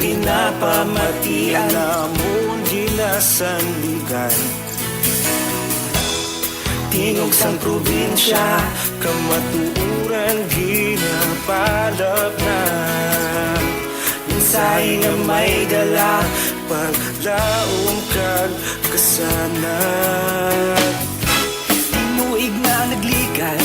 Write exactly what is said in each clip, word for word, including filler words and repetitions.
ginapamatian, amon ginasandigan. Tingog sang probinsya, kamatuoran ginapalapnag. Mensahe nga may dala, paglaom kag kasanag. Tinuig na nagligan,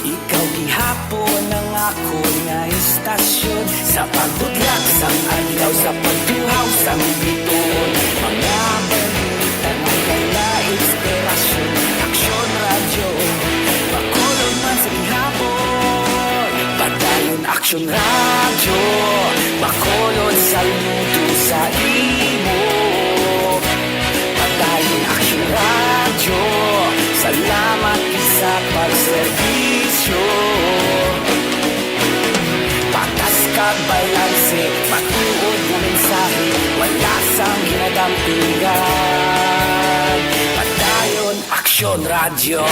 ikaw gihapon ang akon nga istasyon. Sa pagbutlak sang adlaw, sa pagtuhaw sang bituon, mga balita nga dala inspirasyon. Aksyon Radyo, Bacolod man sa gihapon. Padayon Aksyon Radyo, Bacolod, saludo sa imo. Padayon Aksyon Radyo, salamat sa pagserbisyo. Patas kag balanse, matuod nga mensahe, wala sang ginadampingan. Padayon Aksyon Radyo.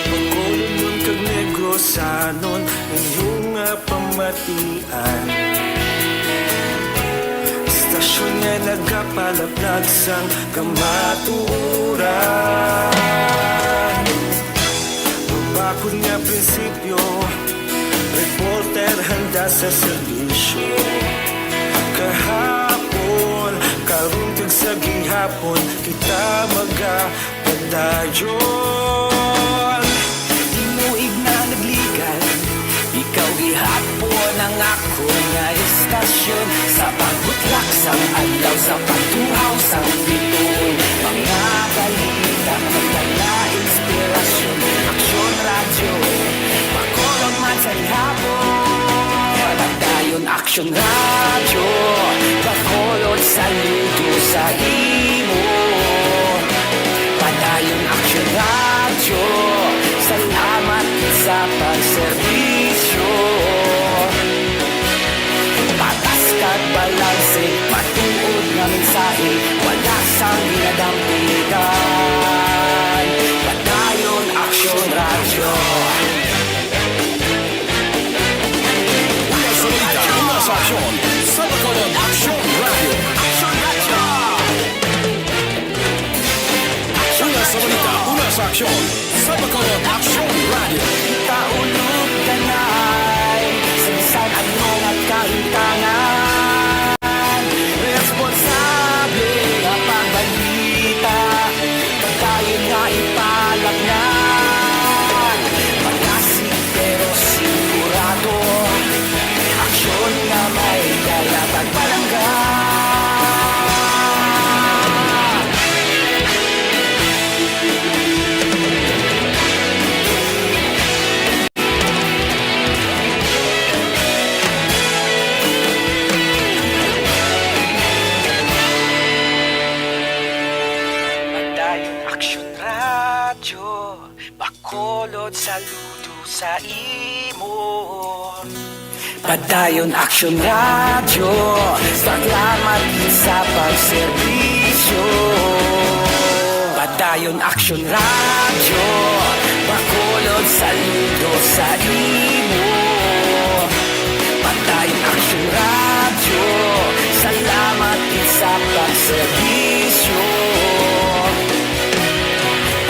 Bacolodnon kag Negrosanon, inyo nga pamatian. Istasyon nga nagapalaplag sang kamatuoran. Mabakod nga prinsipyo, reporter handa sa serbisyo. Kahapon, karon kag sa gihapon, kita magapadayon. Tinuig na nagligan, ikaw gihapon ang akon nga istasyon. Sa pagbutlak sang adlaw, sa pagtuhaw sang bituon, mga balita nga dala inspirasyon. Aksyon Radyo, Bacolod man sa gihapon. Padayon Aksyon Radyo, Bacolod, saludo sa imo. Padayon Aksyon Radyo, salamat sa pagserbisyo. Patas kag balanse, matuod nga mensahe, wala sang ginadampigan. Padayon Aksyon Radyo. Una sa balita, una sa aksyon, sa Bacolod Aksyon Radyo. Aksyon Radyo! Una sa balita, una sa aksyon, sa Bacolod Aksyon Radyo. Kita ulog kanay, sa bisan ano nga kahimtangan. Responsable nga pagbalita, padayon nga ipalapngan. Malasig pero sigurado, aksyon nga may dala pagpalangga. Padayon Aksyon Radyo, Bacolod, saludo sa imo. Padayon Aksyon Radyo, salamat sa pagserbisyo. Padayon Aksyon Radyo, Bacolod, saludo sa imo. Padayon Aksyon Radyo, salamat sa pagserbisyo.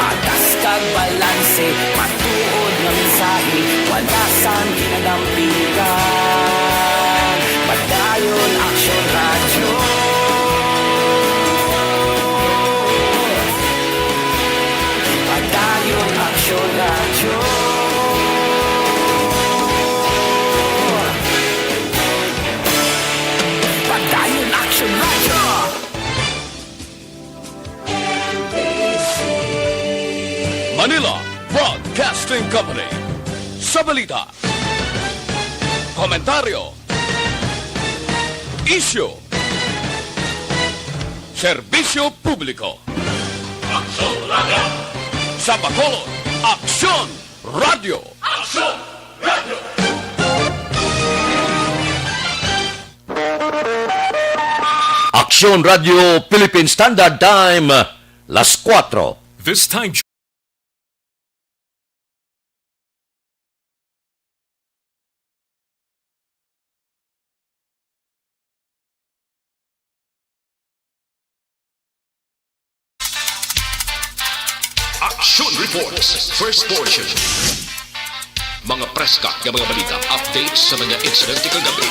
Patas kag balanse, matuod nga mensahe, wala sang ginadampigan. Padayon Aksyon Radyo. Padayon Aksyon Radyo. Padayon Aksyon Radyo. Manila Broadcasting Company. Sa balita, komentaryo, isyu, serbisyo publiko. Aksyon Radyo. Sa Bacolod, Aksyon Radyo. Aksyon Radyo. Aksyon Radyo Philippine Standard Time, las kuwatro. This time, Reports, first portion. Mga preska nga mga balita, updates sa mga insidente kagabi.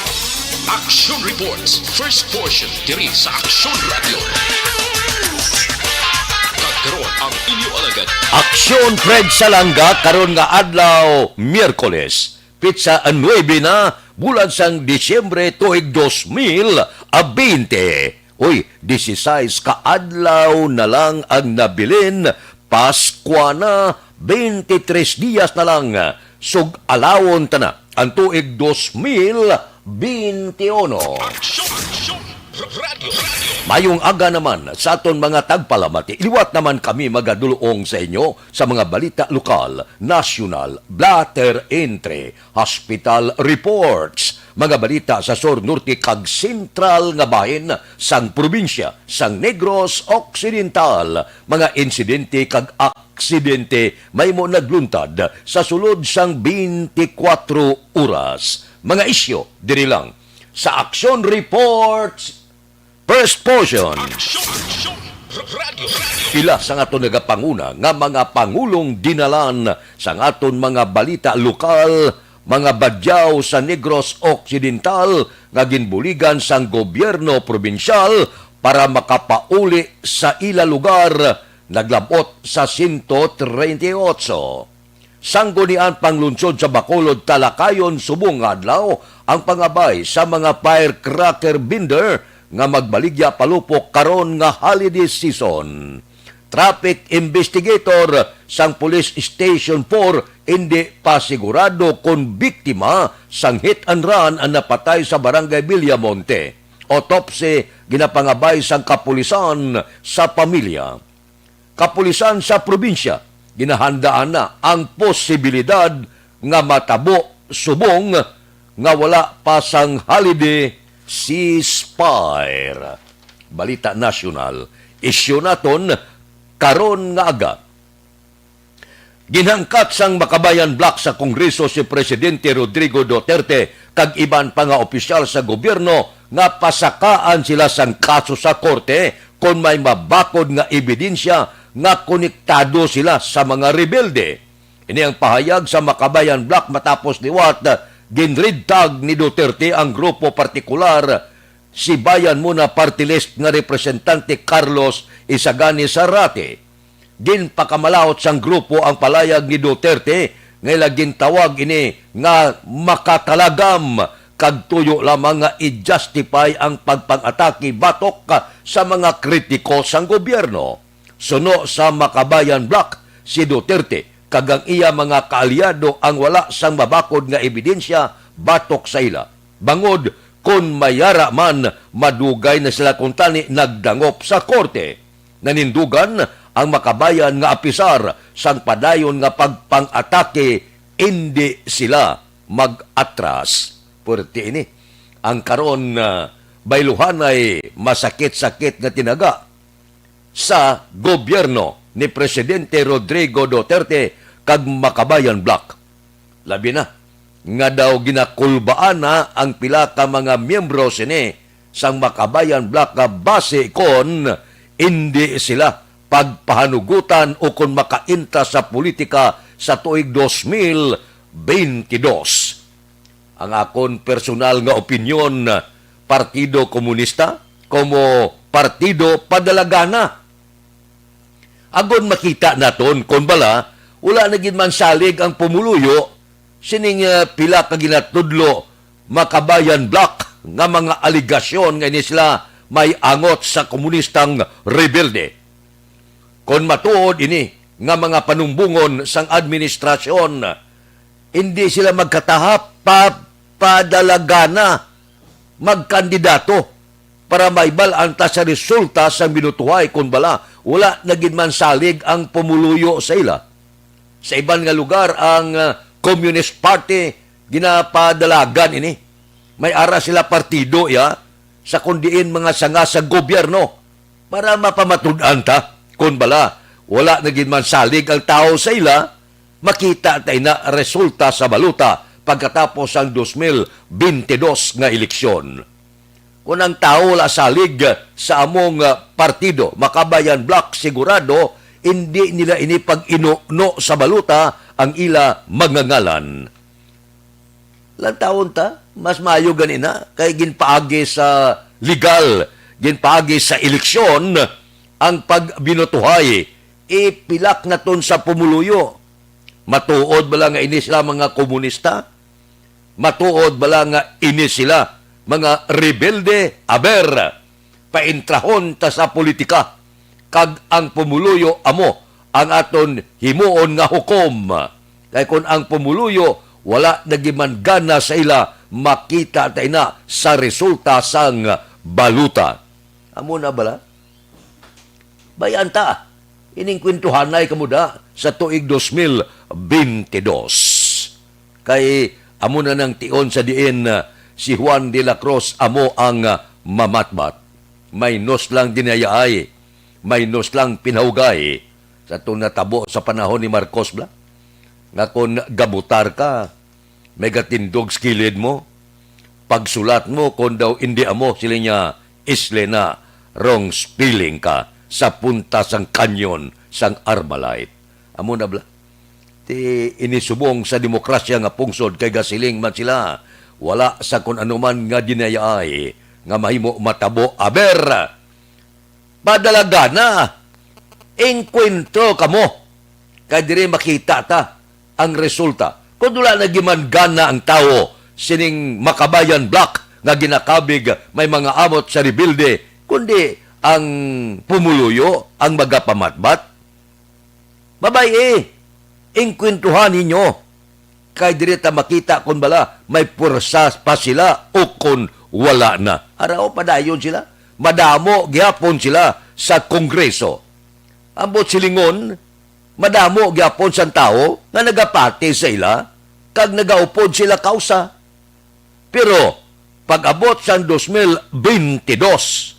Action Reports, first portion, diri sa Action Radio. Kag karon ang inyo alagad. Action Fred Salanga karon nga adlaw, Miyerkules, pitsa nuebe na, bulan sang Disyembre, tuig dos mil a bente. Uy, disisais ka adlaw na lang ang nabilin, Paskwa na, twenty-three dias na lang, sug-alawon ta na ang tuig dos mil bente uno. Action, action, radio, radio. Mayong aga naman sa aton mga tagpalamati. Liwat naman kami magadulong sa inyo sa mga balita lokal, nasyonal, blatter entry, hospital reports, mga balita sa sur, norte, kag sentral nga bahin sang probinsya sang Negros Occidental, mga insidente kag aksidente mahimo nagluntad sa sulod sang twenty-four oras. Mga isyu diri lang sa Action Reports, first portion. Action, action, radio, radio. Pila sang aton nagapanguna nga mga pangulong dinalan sang aton mga balita lokal, mga badyaw sa Negros Occidental nga ginbuligan sang gobyerno probinsyal para makapauli sa ila lugar, naglab-ot sa sento treinta y ocho. Sangguniang Panglungsod sa Bacolod, talakayon subong nga adlaw ang pangabay sa mga firecracker vendor nga magbaligya palupok karon nga holiday season. Traffic investigator sang Police Station four indi pa sigurado kon biktima sang hit and run ang napatay sa Barangay Villamonte. Autopsy ginapangabay sang kapulisan sa pamilya. Kapulisan sa probinsya ginahandaan na ang posibilidad nga matabo subong nga wala pa sang holiday ceasefire. Balita nasyonal, isyu naton karon nga aga. Ginhangkat sang Makabayan Bloc sa Kongreso si Presidente Rodrigo Duterte kag iban pa nga opisyal sa gobyerno nga pasakaan sila sang kaso sa korte kon may mabakod nga ebidensya nga konektado sila sa mga rebelde. Ini ang pahayag sa Makabayan Bloc matapos liwat ginridtag ni Duterte ang grupo partikular si Bayan Muna Party List nga Representante Carlos Isagani Zarate. Ginpakamalaut sang grupo ang palayag ni Duterte nga ila gintawag ini nga makatalagam kag tuyo lamang nga i-justify ang pagpang-atake batok sa mga kritiko sang gobyerno. Suno sa Makabayan Bloc, si Duterte kag ang iya mga kaalyado ang wala sang mabakod nga ebidensya batok sa ila. Bangod kon may ara man, madugay na sila kuntani nagdangop sa korte. Nanindugan ang Makabayan nga apisar sang padayon nga pagpang-atake, indi sila mag-atras. Puwerte ini. Ang karon, ah, bayluhanay masakit-sakit nga tinaga sa gobyerno ni Presidente Rodrigo Duterte kag Makabayan Bloc. Labi na nga daw ginakulbaan na ang pila ka mga miyembro sini sang Makabayan Bloc nga basi kon indi sila pagpahanugutan o kon makaintra sa politika sa tuig dos mil bente dos. Ang akon personal nga opinyon, Partido Komunista, komo Partido Padalagana. Agon makita naton kon bala, wala na gid man salig ang pumuluyo sining, ah, pila ka ginatudlo Makabayan Bloc nga mga alegasyon nga ini sila may angot sa komunistang rebelde. Kon matuod ini nga mga panumbongon sang administrasyon, hindi sila magkatahap pa padalagana magkandidato para maibal-an ta sa resulta sang minutuhay kon bala wala na gid man salig ang pumuluyo sa ila. Sa iban nga lugar, ang, ah, Communist Party ginapadalagan ini. May ara sila partido, ya, sa kon diin mga sanga sa gobyerno para mapamatud-an ta kon bala wala na gid man salig ang tawo sa ila, makita ta ina resulta sa balota pagkatapos sang dos mil bente dos nga eleksyon. Kon ang tawo wala salig sa among, ah, partido, Makabayan Bloc, sigurado Indi nila ini pag-inuno sa balota ang ila mga ngalan. Lantawon ta, mas maayo gani na kay ginpaagi sa legal, ginpaagi sa eleksyon ang pagbinutuhay. Ipilak naton sa pumuluyo. Matuod bala nga ini sila mga komunista? Matuod bala nga ini sila mga rebelde? Aber, paintrahon ta sa politika, kag ang pumuluyo amo ang aton himuon nga hukom. Kay kon ang pumuluyo wala nagimanggana sa ila, makita ta ina sa resulta sang balota. Amo na bala? Bayan ta, ining kwentuhanay kamo da sa tuig dos mil bente dos. Kay amo na nang tion sa diin, ah, si Juan de la Cruz amo ang, ah, mamatbat. Minus lang ginayaay, minus lang pinahugay sa itong natabo sa panahon ni Marcos bala, nga kon gabutar ka, may gatindog sa kilid mo. Pagsulat mo, kon daw indi amo, siling niya, "Isli na, wrong spelling ka sa punta sang kanyon sang Armalite." Amo na bala. Ti ini subong sa demokrasya nga pungsod kay gasiling man sila, wala sa kun ano man nga dinayaay nga mahimo matabo. Aber, padalaga na, engkwentro kamo, kay diri makita ta ang resulta. Kon wala na gimanggana ang tawo sining Makabayan Bloc nga ginakabig, may mga amot sa rebelde, kundi ang pumuluyo ang magapamatbat. Mabay-i, engkwentruhan ninyo. Kay diri ta makita kon bala may puwersa pa sila o kon wala na. Araw, padayon sila. Madamo gihapon sila sa Kongreso. Ambot silingon, madamo gihapon sang tawo nga nagapati sa ila kag nagaupod sila kausa. Pero pag-abot sang dos mil bente dos,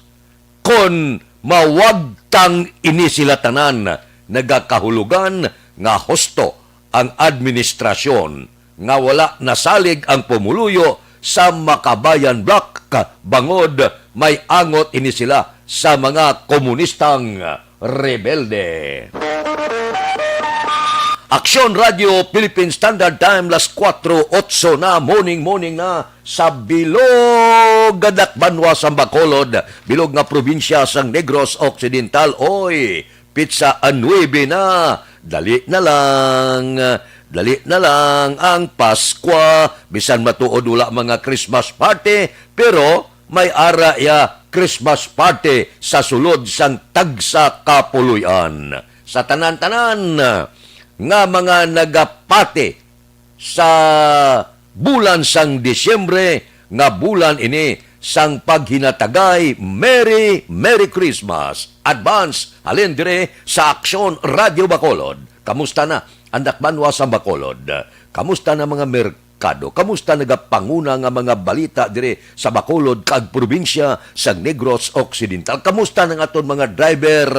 kon mawagtang ini sila tanan, nagakahulugan nga husto ang administrasyon nga wala nasalig ang pumuluyo sa Makabayan Bloc, bangod may angot ini sila sa mga komunistang rebelde. Aksyon Radio Philippine Standard Time, las kuwatro otso na, morning, morning na sa bilog nga dakbanwa sang Bacolod, bilog nga probinsya sang Negros Occidental. Oy, pitsa a nuebe na, dali na lang, dali na lang ang Paskwa, bisan matuod wala mga Christmas party, pero may ara iya Christmas party sa sulod sang tagsa ka puloy-an. Sa tanan-tanan nga mga nagapati sa bulan sang Disyembre, nga bulan ini sang paghinatagay, Merry, Merry Christmas! Advance, halin dire sa Aksyon Radio Bacolod. Kamusta na ang dakbanwa sang Bacolod? Kamusta na mga merkado? Kamusta nagapanguna nga mga balita dire sa Bacolod kag probinsya sang Negros Occidental? Kamusta na ang aton mga driver?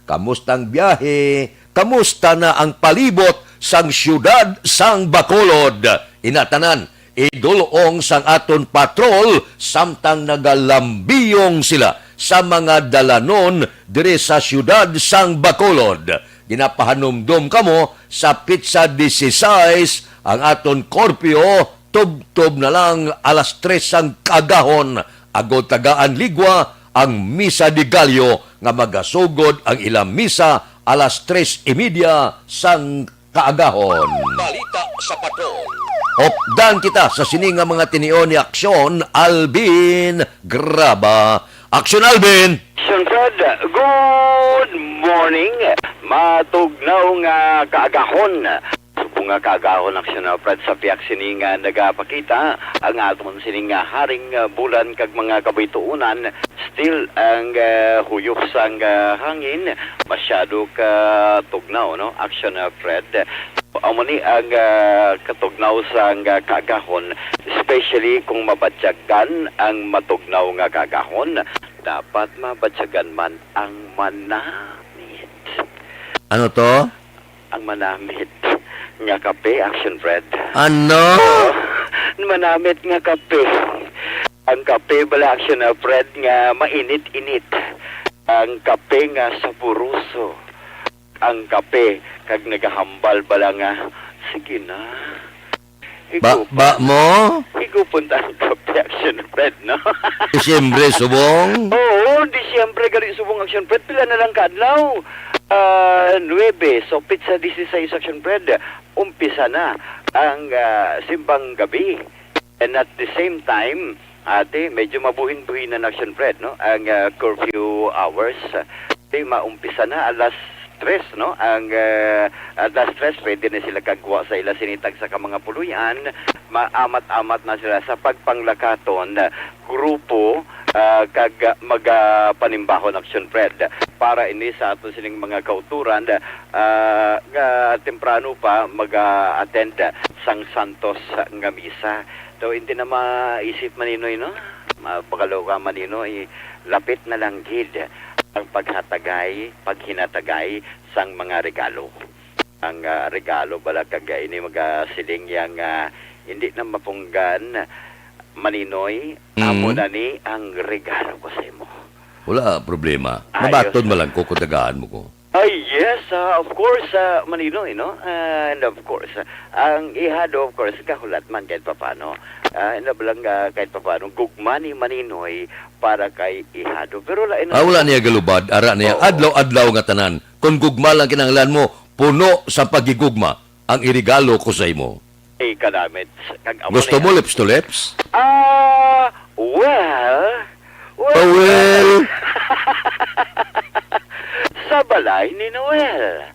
Kamusta ang biyahe? Kamusta na ang palibot sang siyudad sang Bacolod? Ina tanan, idul-ong sang aton patrol samtang nagalambiyong sila sa mga dalanon diri sa siyudad sang Bacolod. Ginapahanumdom kamo sa pitsa dieciséis ang aton korpyo, tubtob na lang alas tres sang kaagahon, agod tagaan ligwa ang Misa de Gallo nga magasugod ang ilang misa alas tres y media sang kaagahon. Balita sa Patrol. Updan kita sa sini nga mga tinion ni Aksyon Alvin Graba. Aksyon Alvin! Aksyon Fred, good morning. Matugnaw nga kaagahon. Subong nga kaagahon, Aksyon Fred, sa pihak sini nga nagapakita ang aton sini nga haring, ah, bulan kag mga kabuytuunan. Still, ang, ah, huyop sang, ah, hangin masyado ka tugnaw, no? Aksyon, ah, Fred. Amo ni ang, ah, katugnaw sang, ah, kaagahon, especially kung mabadyagan ang matugnaw nga kaagahon. Dapat mabadyagan man ang manamit. Ano to? Ang manamit nga kape, Action Fred. Ano? Oo. Manamit nga kape. Ang kape bala, Action, ah, Fred, nga mainit-init. Ang kape nga saboroso. ang kape, kag nagahambal bala nga, "Sige na. Ba, Higupon, ba mo? Higupon ta ang kape, Action Fred, no?" Disyembre, subong? Oo, Disyembre, gali subong, Action Fred. Pila na lang ka adlaw? Ah, nuebe. So, petsa dieciséis, Action Fred. Umpisa na ang, ah, simbang gabi. And at the same time, ate, medyo mabuhin-buhinan, Action Fred, no? Ang, ah, curfew hours. Ate, maumpisa na alas tres, no? Ang, ah, alas tres, pwede na sila kagwa sa ila sini tagsa ka mga puloy-an. Maamat-amat na sila sa pagpanglakaton, grupo, ah, kag magapanimbahon, Action Fred, para ini sa ato sining mga kauturan, ah, nga temprano pa mag-attend sang santos nga misa. So, hindi na maisip, Maninoy, no? Ma-, pagkaloka, Maninoy, lapit na lang gid ang paghatagay, paghinatagay sang mga regalo. Ang, ah, regalo bala kag ini magasiling yang, ah, hindi na mapunggan, Maninoy, amo Mm. na ni ang regalo ko sa imo. Wala problema. Ayos. Mabaton man lang ko kung tagaan mo ko. Ay, yes, ah, of course, ah, Maninoy, no? Ah, and of course, ah, ang ihado, of course, kahulat man kahit papano. Ah, ina lang, ah, kahit papano, gugma ni Maninoy para kay ihado. Pero lain Ah, wala niya galubad, ara niya, Oo. adlaw-adlaw nga tanan. Kung gugma lang kinahanglan mo, puno sa paghigugma ang iregalo ko sa imo. Ay, kanamit. Kag amo Gusto na mo yan. Lips to lips? Ah, well, well, Oh, well. Sa balay ni Noel.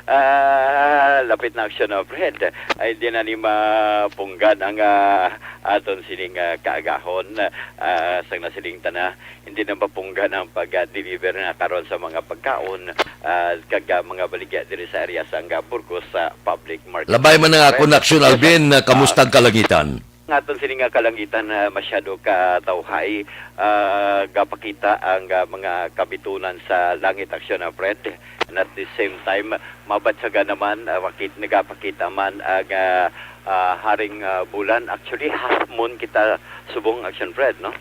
Ah, lapit na, Action Fred. Ay, di na ni mapunggan ang, ah, aton sining, ah, kaagahon. Ah, sang nasiling ta na, hindi na mapunggan ang pag-deliver na karon sa mga pagkaon, ah, kag, ah, mga baligya diri sa area sang, ah, Burgos sa public market. Labay man ang akon, Fred. Action Yes, sir. Alvin, ah, kamusta Ah. ang kalangitan? Ang aton sini nga kalangitan, ah, masyado ka tawhay, ah, gapakita ang, ah, mga kabitunan sa langit, Action, ah, Fred. And at the same time, mabatsaga naman, ah, makit-, nagapakita man ang, ah, ah, haring, ah, bulan. Actually, half moon kita subong, Action, Fred, no?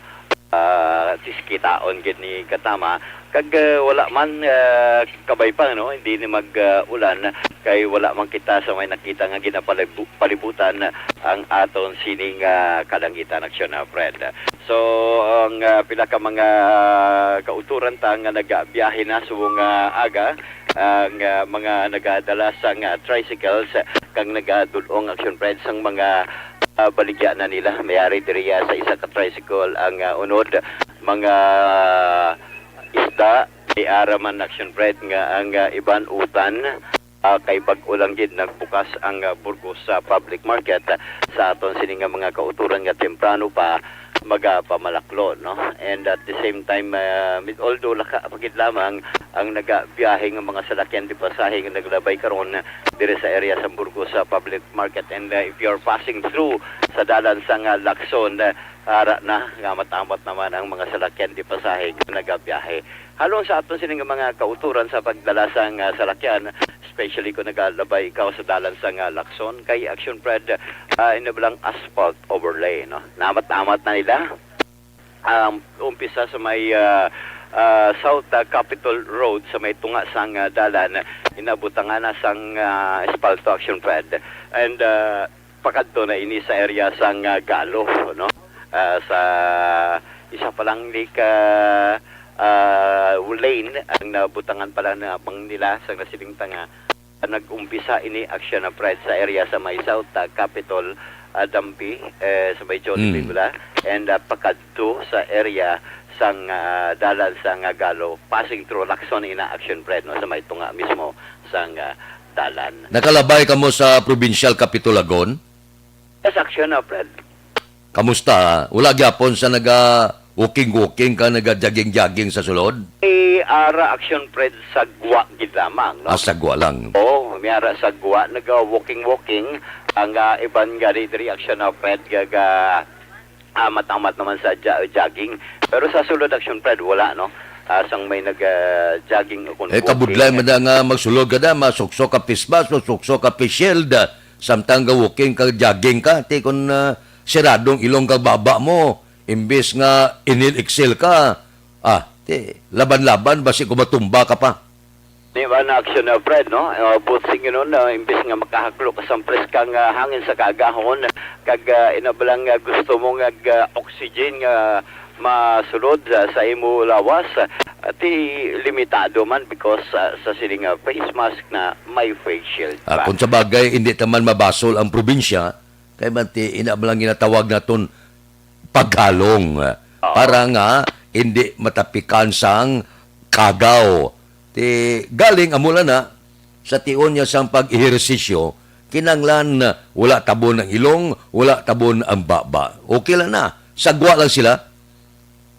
Ah, sis kitaon gid ni katama. Kag, ah, wala man, ah, kabay pa, no? Hindi ni mag, ah, ulan kay wala man kita sa may nakita nga ginapalibu-, palibutan ang aton sining, ah, kalangitan, Action, ah, Fred. So, ang, ah, pila ka mga kauturan ta nga nagabiyahe na subong nga aga, ang, ah, mga nagadala sang, ah, tricycles kag nagadul-ong, Action, Fred, sang mga, ah, baligya na nila. Mayari diri, ah, sa isa ka tricycle ang, ah, unod, mga isda, may ara man, Action, Fred, nga ang, ah, iban utan, ah, kay bag-o lang gid nagbukas ang, ah, Burgos sa public market, ah, sa aton sini nga mga kauturan nga temprano pa magapamalaklo, no? And at the same time, ah, mid-, although laka pa gid lamang ang nagabiyahe nga mga salakyan di pasahe nga naglabay karon diri sa area sa Burgos sa public market, and, ah, if you're passing through sa dalan sang, ah, Lacson, ah, ara na, nga amat-amat naman ang mga salakyan di pasahe nga nagabiyahe. Halong sa aton sini nga mga kauturan sa pagdala sang, ah, salakyan, especially kung nagalabay ikaw sa dalan sang, ah, Lacson, kay Action, Fred, ah, ina lang asphalt overlay, no? Naamat-amat na nila. Um, umpisa sa may, ah, ah, South, ah, Capitol Road, sa may tunga sang, ah, dalan, inabutangan na sang, ah, espalto, Action, Fred. And, ah, pakadto na ini sa area sang, ah, Galo, no? Ah, sa isa pa lang ni ka, ah, lane ang nabutangan pala na bang nila sa nasiling tanga. Nag-umpisa ini, Action, ah, Fred, sa area sa may South, ah, Capitol, ah, Dampi, eh, sa may Jollibee Mm. Villa, and, ah, pakadto sa area sang, ah, dalan sang, ah, Galo, passing through Lacson ina, Action, Fred, no, sa may tunga mismo sang, ah, dalan. Nakalabay kamo sa Provincial Capitol, Agon? Yes, Action, ah, Fred. Kamusta? Wala gyapon sa naga-walking-walking ka, naga-jogging-jogging sa sulod? Eh, ara, Action, Fred, sagwa gid lamang, no? Ah, sagwa lang. Oo, may ara sagwa, naga-walking-walking. Ang, ah, iban gani diri, Action, ah, Fred, gaga-, amat-amat naman sa ja-, jogging. Pero sa sulod, Action, Fred, wala, no? Ah, sang may nag, ah, jogging o kung Eh, kabudlay walking. Man na nga magsulod ka na, masuksok ka face mask, masuksok ka face shield, ah, samtang ga-walking ka, jogging ka, ti kun, ah, siradong ilong kag baba mo, imbis nga inhale, exhale ka, ah, ti, laban-laban, basi kung matumba ka pa. Di ba na action, uh, Fred, no? Uh, buot silingon, uh, imbis nga makahaklo ka sang preskang, uh, hangin sa kaagahon, kag, uh, ina bala nga gusto mo nga, uh, oxygen nga masulod, uh, sa imo lawas, uh, ti limitado man because, uh, sa siling, uh, face mask na may face shield Ah, pa. Kung sa bagay, hindi ta man mabasol ang probinsya, kay man ti ina bala nga ginatawag naton paghalong, Oo. para nga hindi matapikan sang kagaw. Ti galing amo lang na sa tion niya sang pag-ehersisyo, kinanglan wala tabon ang ilong, wala tabon ang baba. Okay lang na. Sagwa lang sila.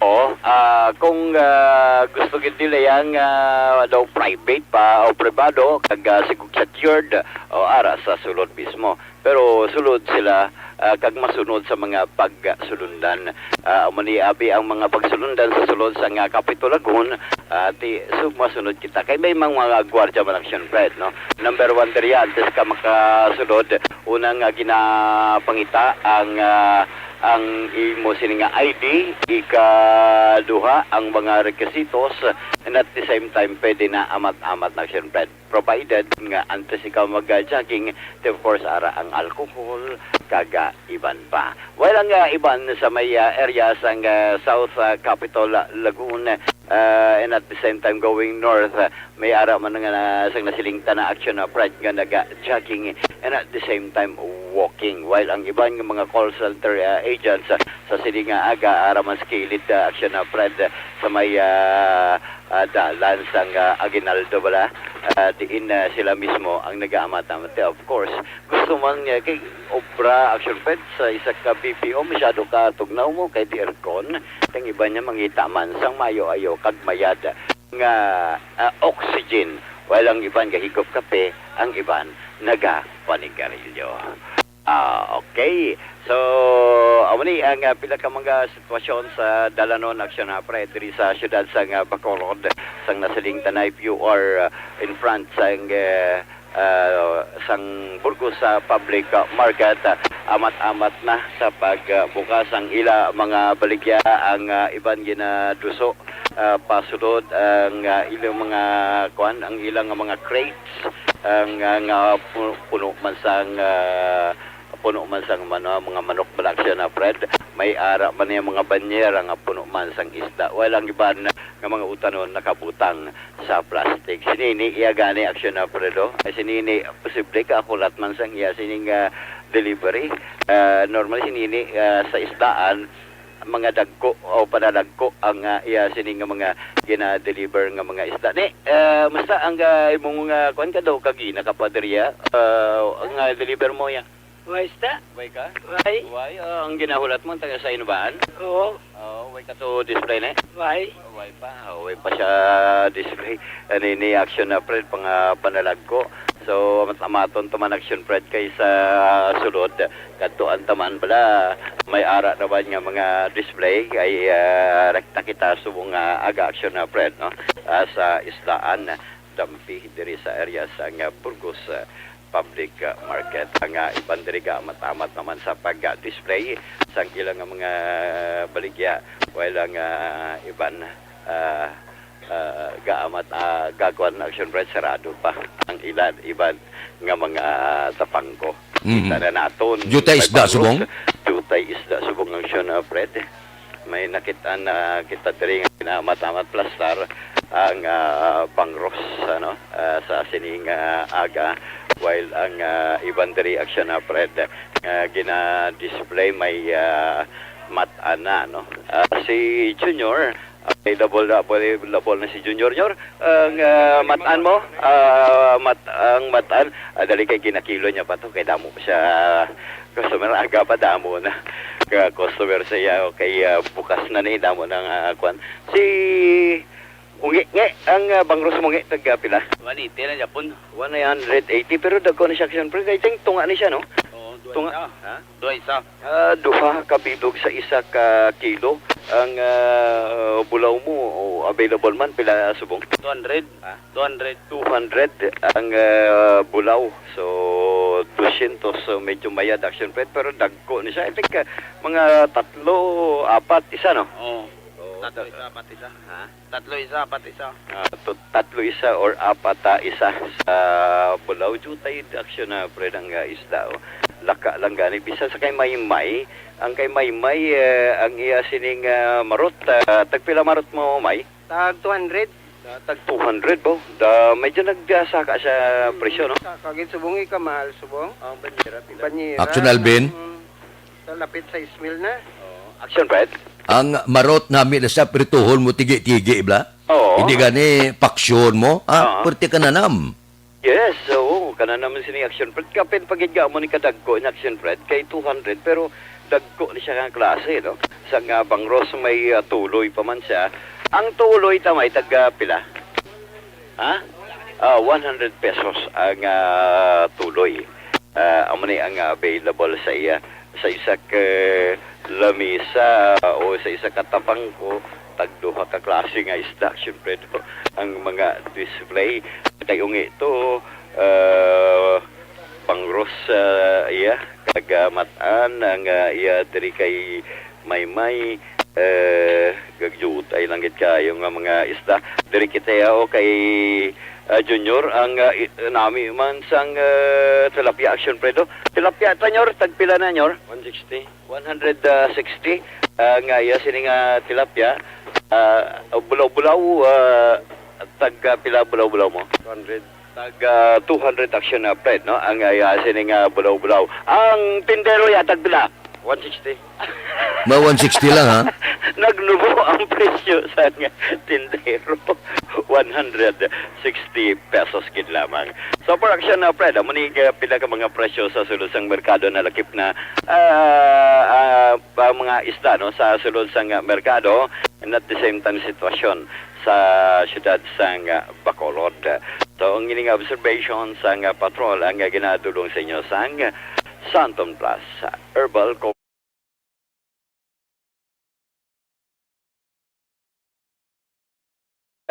Oo, ah, kung, ah, gusto gid nila yang, ah, daw private pa o pribado, kag, ah, sig-, secured, o ara sa sulod mismo. Pero sulod sila, ah, kag masunod sa mga pagsulundan. Ah, amo ni abi ang mga pagsulundan sa sulod sa nga Capitol Lagoon, ah, ti, so masunod kita. Kay may mga, mga gwardiya man action, Fred, no? Number one diri, antes ka makasulod, una nga ginapangita ang, ah, ang imo sini nga I D, ikaduha ang mga requisitos, and at the same time, pwede na amat-amat na action, Fred. Provided nga antes ikaw mag-jogging, of course, ara ang alcohol, kag, ah, iban pa. While ang, ah, iban sa may, ah, area sang, ah, South, ah, Capitol, ah, Lagoon, ah, and at the same time going north, ah, may ara man nga na, sang nasiling ta na action, ah, Fred, nga naga-jogging and at the same time walking. While ang iban nga mga call center, ah, agents, ah, sa sini nga aga, ara man sa kilid, ah, action, ah, Fred, ah, sa may, ah, ah, dalan sang, ah, Aguinaldo bala, ah, diin, ah, sila mismo ang nagaamat-amat. Of course, gusto man nga kay obra action, Fred, sa isa ka B P O, masyado ka tugnaw mo kay di aircon. Ang iban niya mangita man sang maayo-ayo kag mayad nga, ah, oxygen. While ang iban gahigop kape, ang iban nagapanigarilyo. Ah, okay. So, amo ni ang, ah, pila ka mga sitwasyon sa dalanon, action, ah, Fred, diri sa siyudad sang, ah, Bacolod, sang nasiling ta na, if you are, ah, in front sang, ah, ah, sang Burgos, ah, public, ah, market, ah, amat-amat na sa pagbukas ang ila mga baligya, ang, ah, iban ginaduso, ah, pasulod ang, ah, ilang mga, kuan, ang ilang mga crates, ang, ah, nga pu-, puno man sang, ah, puno man sang mano-, mga manok bala action, ah, Fred. May ara man yung mga banyera nga puno man sang isda. Wala ang iban nga mga utanon nakabutang sa plastic. Sinini iya gani action, ah, Fred, oh. Ay, sinini, posible ka, kulat man sang iya sining, ah, delivery. Ah, normal sinini, ah, sa isdaan, mga dagko o panalagko ang, ah, iya sini nga mga gina-deliver nga mga isda. Ni, ah, musta ang, ah, imong, ah, kuan ka daw, kagina ka pa diri, ah, ah, nga deliver mo ya? Way isda. Way ka? Way. Way, ah, ang ginahulat mo, taga sa Inubaan? Oo. Oh, way ka to display na? Way. Way pa, oh, way pa siya display. Ani ni action na, Fred, pang, ah, panalagko. So, amat-amaton to man action, Fred, kay sa sulod. Kadtuan ta man bala, may ara naman nga mga display kay, ah, rekta kita subong nga aga action na, Fred, no? Ah, sa Islaan, Dampi, diri sa area sa nga Burgos, ah, Public, ah, Market. Ang, ah, iban diri gaamat-amat naman sa pag-display sang ilang nga mga baligya. While ang, ah, iban, ah, ah, gaamat, ah, gakuan action, Fred, sarado pa ang ilan, iban nga mga, ah, tapangko. Mhm. Kita na naton. Diutay May isda, bangros. Subong? Diutay isda, subong ang siyon, ah, Fred. May nakit-an na kita diri nga ginamat-amat plastar ang, ah, bangros, ano, ah, sa sining, ah, aga. While ang, ah, iban diri action na, Fred, nga gina-display may, ah, mat-an na, no? Ah, si Junior, available na, available na si Junior. Junior, ang, ah, mat-an mo, ah, mat-, ang mat-an, ah, dali kay ginakilo niya pa to, kay damo siya, ah, customer, aga pa, damo na ka customer sa iya, kay, ah, bukas na ni, damo na nga, ah, kwan. Si Ungi, ngi, ang, ah, bangros mo, ngi, tag, ah, pila? One eighty lang, Japon. One hundred eighty, pero dagko ni siya, siyempre, I think, tunga ni siya, no? Oo, duha Tunga, isa. Ha? Duha isa. Ah, duha ka bilog sa isa ka kilo. Ang, ah, bulaw mo, o, available man, pila subong? Two hundred. Ha? Two hundred. Two hundred ang, ah, bulaw. So, dosyentos, so, medyo mayad action, Fred, pero dagko ni siya. I think, ah, mga tatlo, apat, isa, no? Oo. So, Tatlo isa, apat isa. Ha? Tatlo isa, apat isa. Ah, to-, tatlo isa or apat, ah, isa sa bulaw. Jutay action na, pre, ang, ah, isda, oh. Laka lang gani. Bisan sa kay Maymay, ang kay Maymay, eh, ang iya sining, ah, marot, ah, tagpila marot mo, May? Tag two hundred. Ah, tag two hundred, bo. Da, medyo nagsaka siya presyo, no? Sa kagid subong, ika mahal subong. Ang banyera, pila? Banyera, Action, Alvin? Mm, sa lapit sa Ismail na. Oo. Action, Fred? Ang marot nami na sa prituhon mo, tigi-tigi, bla? Oo. Hindi gani, paksyon mo, ah, Oo. Pwerte ka na nam. Yes, oo, kana naman sini Action Fred. Kapin pagid mo ni kadagko in Action Fred, kay two hundred, pero dagko ni siya nga klase, no? Sa nga bangros may, ah, tuloy pa man siya. Ang tuloy ta may taga pila? Ha? Ah, one hundred pesos ang, ah, tuloy. Ah, amo ni ang available sa iya. Sa isa ka lamisa o sa isa ka tabangko, tagduha ka klase nga isda, siyempre, no? Ang mga display, kay ungi to, ah, bangros, ah, iya, kag, ah, mat-an, ang, ah, iya diri kay Maymay, eh, gagjuot ay langit kayo nga mga isda. Diri kita, o kay, ah, Junior, ang, ah, i-, nami man sang, ah, tilapia, action, Fredo. Tilapia, ta, Nyor, tagpila na, Nyor? One sixty. One hundred sixty, ah, nga iya sini nga tilapia. Ah, bulaw-bulaw, ah, tag, ah, pila bulaw-bulaw mo? Two hundred. Tag, ah, two hundred action na, Fred, no? Ang iya sini nga bulaw-bulaw. Ang tindero ya, tag pila? One sixty. Ma one sixty lang, ha? Nagnubo ang presyo sa nga tindero. One hundred sixty pesos gid lamang. So, for action na, Fred, amo ni, ah, pila ka mga presyo sa sulod sang merkado na lakip na, ah, ah, pa mga isda, no, sa sulod sang, ah, merkado, and at the same time, sitwasyon sa siyudad sang, ah, Bacolod. So, ang ining observation sang, ah, patrol ang, ah, ginadulong sa inyo sang Santon Plus Herbal Co-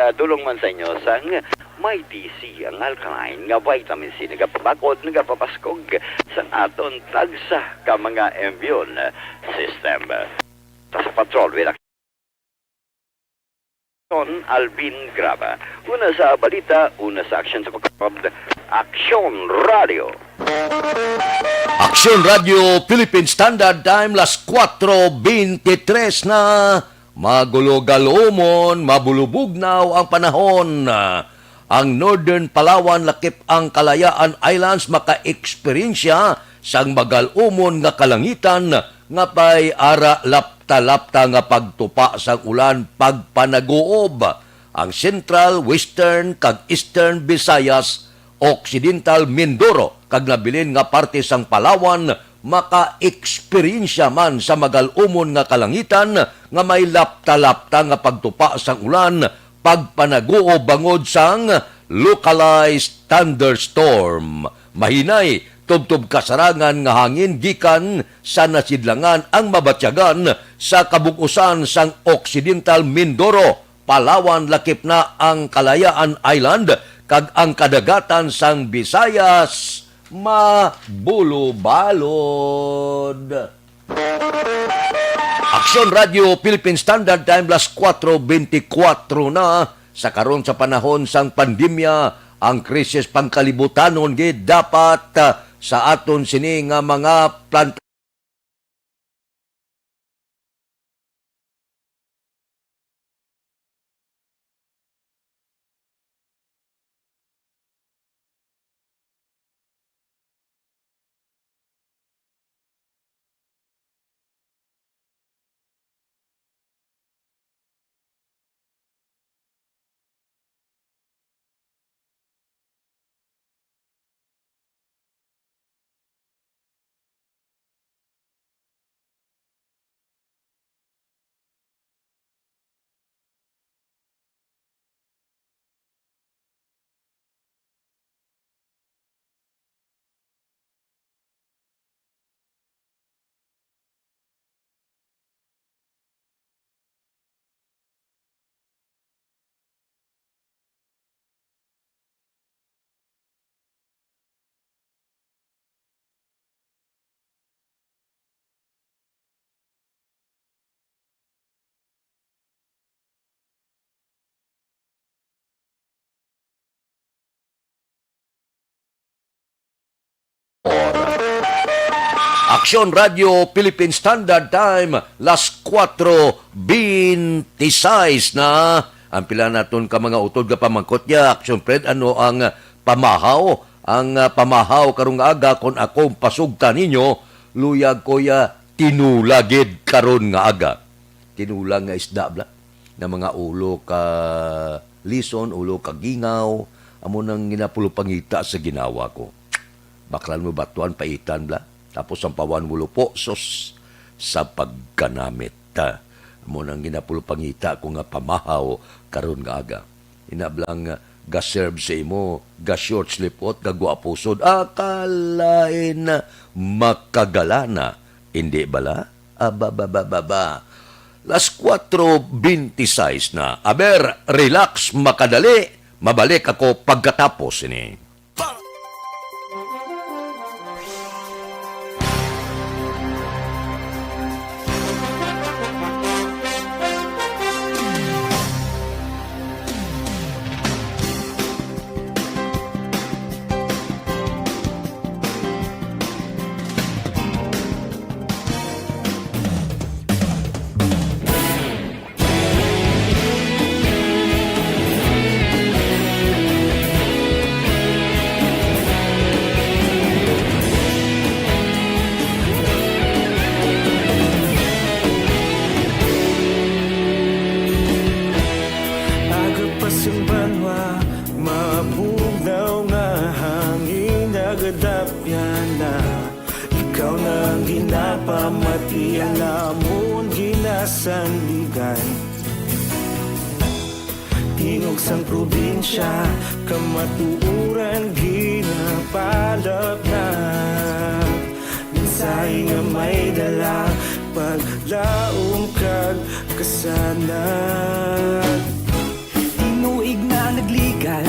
Ah, dulong man sa inyo sang may D C, ang alkaline nga vitamin C, nagapabakod, nagapapaskog sa aton tagsa ka mga immune system. Ta sa patrol, with Action Alvin Graba. Una sa balita, una sa aksyon sa pagkakapag Aksyon Radio. Aksyon Radio Philippine Standard Time, las kuwatro beintitres na. Magulo galumon, mabulubugnaw ang panahon. Ang Northern Palawan lakip ang Kalayaan Islands makaeksperyensya sang magalumon nga kalangitan nga may ara lapta-lapta nga pagtupa sang ulan pagpanaguob. Ang Central, Western, kag Eastern Visayas, Occidental Mindoro, kag nabilin nga parte sang Palawan makaeksperyensya man sa magalumon nga kalangitan nga may lapta-lapta nga pagtupa sang ulan, pagpanaguob bangod sang localized thunderstorm. Mahinay, tubtob kasarangan nga hangin gikan sa nasidlangan ang mabatyagan sa kabug-usan sang Occidental Mindoro. Palawan lakip na ang Kalayaan Island kag ang kadagatan sang Visayas mabulobalod. Aksyon Radio Philippine Standard Time, las kuwatro beintikwatro na. Sa karon, sa panahon sang pandemya, ang krisis pangkalibutanon gid dapat, ah, sa aton sini nga mga planta Action Radio Philippine Standard Time, las kuwatro bente sais na. Ang pila naton ka mga utod nga pamangkot niya, Action Fred, ano ang pamahaw? Ang, ah, pamahaw karong nga aga, kung akong pasugtan ninyo, luyag ko ya tinula gid karon nga aga. Tinula nga isda, bla, na mga ulo ka lison, ulo ka gingaw, amo nang ginapulupangita sa ginawa ko. Baklan mo batuan, paitan, bla. Tapos ang pawan mo lupo, sus, sa pagkanamit. Ah, amo nang ginapulupangita ko nga pamahaw karon nga aga. Ina blang, ah, ga-serve sa imo, ga-short sleeve out, gagwapo sud. Akalain na makagalana, hindi bala? Aba, ba, ba, ba, ba. Las kuwatro bente sais na. Aber, relax, makadali. Mabalik ako pagkatapos ini. Aga pa sing banwa, mabugnaw nga hangin nagadapyan na. Ikaw na ang ginapamati, ang amon ginasandigan. Tingog sang probinsya, kamatuoran ginapalapnap. Mensahe nga may dala, paglaom kag kasanag. Tinuig na nagligad,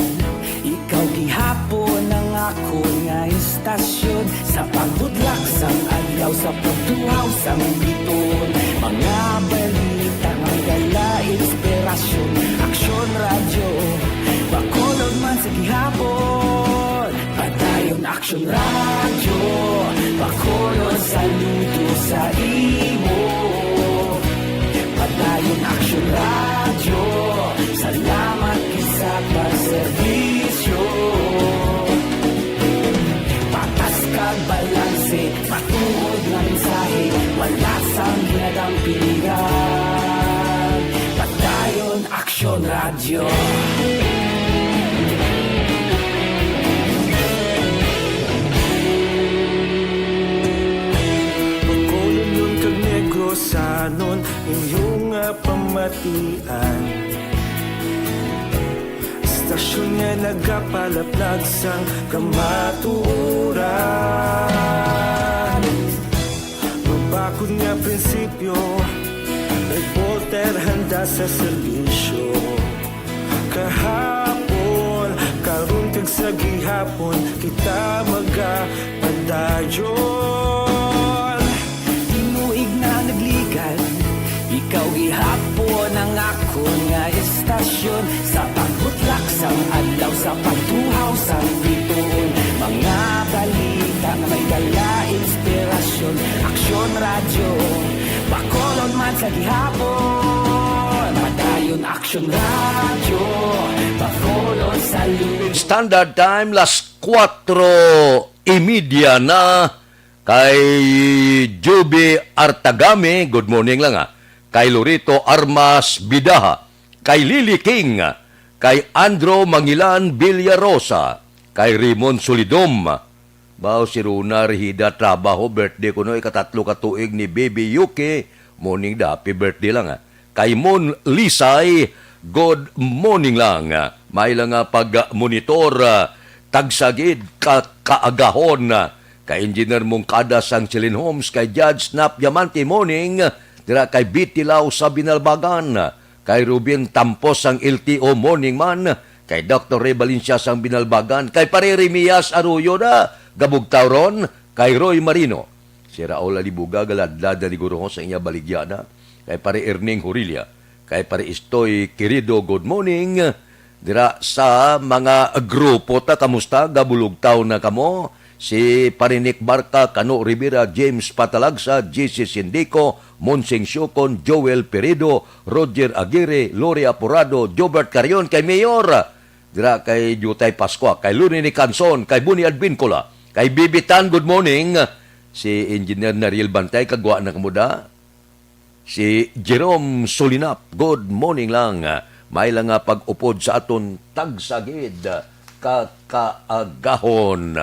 ikaw gihapon ang akon nga istasyon. Sa pagbudlak sang adlaw, sa pagtuhaw sang biton, mga balita nga dala inspirasyon. Aksyon Radyo, Bacolod man sa gihapon. Padayon Aksyon Radyo, Bacolod, saludo sa imo. Padayon Aksyon Radyo, salamat gid sa pagserbisyo. Patas kag balanse, matuod nga mensahe, wala sang ginadampigan. Padayon Aksyon Radyo. Bacolod kag Negrosanon, inyo nga pamatian. Istasyon nga nagapalaplag sang kamatuoran. Mabakod nga prinsipyo, reporter handa sa serbisyo. Kahapon, karon kag sa gihapon, kita magapadayon. Tinuig na nagligad, ikaw gihapon ang akon nga istasyon. Sa pagbutlak sang adlaw, sa pagtuhaw sang bituon, mga balita nga may dala inspirasyon. Aksyon Radyo, Bacolod man sa gihapon. Padayon Aksyon Radyo, Bacolod sa lubid. Standard Time, las kuwatro y media na. Kay Juby Artagame, good morning lang, ah. Kay Lorito Armas Bidaha, kay Lily King, kay Andro Mangilan Villarosa, kay Raymond Solidom. Bao si Rona Rehida, trabaho, birthday kuno, ikatatlo ka tuig ni Baby Yuki. Morning da, happy birthday lang, ah. Kay Mon Lisay, good morning lang. May lang nga pag-monitor, ah, tagsa gid ka kaagahon, ah. Kay Engineer Mongkada sang Chilin Homes, kay Judge Snap Diamante, morning. Dira kay Betty Lau sa Binalbagan, kay Ruben Tampos sang L T O, morning man. Kay Doctor Ray Valencia sang Binalbagan, kay Pare Remias Arroyo na gabugtaw ron, kay Roy Marino. Si Raul Alibuga, galadlad na ni Guro sa iya baligya na. Kay Pare Erning Hurilla, kay Pare Istoy Querido, good morning. Dira sa mga grupo ta, kamusta? Gabulugtaw na kamo? si Parinik Barca, Cano Rivera, James Patalagsa, J C Sindico, Monsing Siocon, Joel Peredo, Roger Aguirre, Lori Aporado, Jobert Carion, kay Mayor, dira kay Jutay Pascua, kay Luni ni Canson, kay Buni Advincula, kay Bibitan, good morning. Si Engineer Nariel Bantay, kagwa na kamo da. Si Jerome Solinap, good morning lang. May lang nga pag-upod sa aton tagsagid ka kaagahon.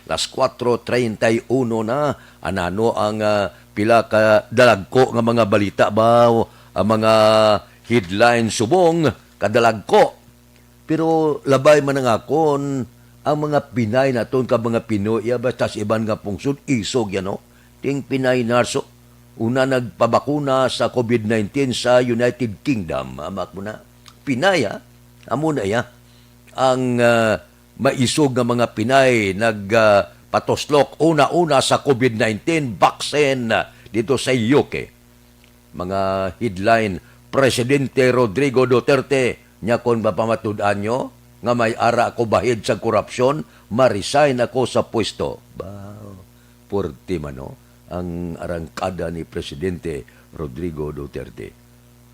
Las cuatro treinta y uno na, anano ang, ah, pila ka dalagko nga mga balita ba? Ang mga headline subong kadalagko. Pero labay man ang akon, ang mga Pinay naton ka mga Pinoy, iya basta sa iban nga pungsod, isog yan, no? Ting Pinay narso, una nagpabakuna sa covid nineteen sa United Kingdom. Amak mo na. Pinay, ha? Amo na iya. Ang, ah, maisog nga mga Pinay nag, ah, patuslok una-una sa covid nineteen vaccine, ah, dito sa U K. Mga headline, Presidente Rodrigo Duterte, nya kon mapamatud-an nyo nga may ara ako bahid sa korupsyon, ma-resign ako sa pwesto. Ba, puwerte man, no? Ang arangkada ni Presidente Rodrigo Duterte.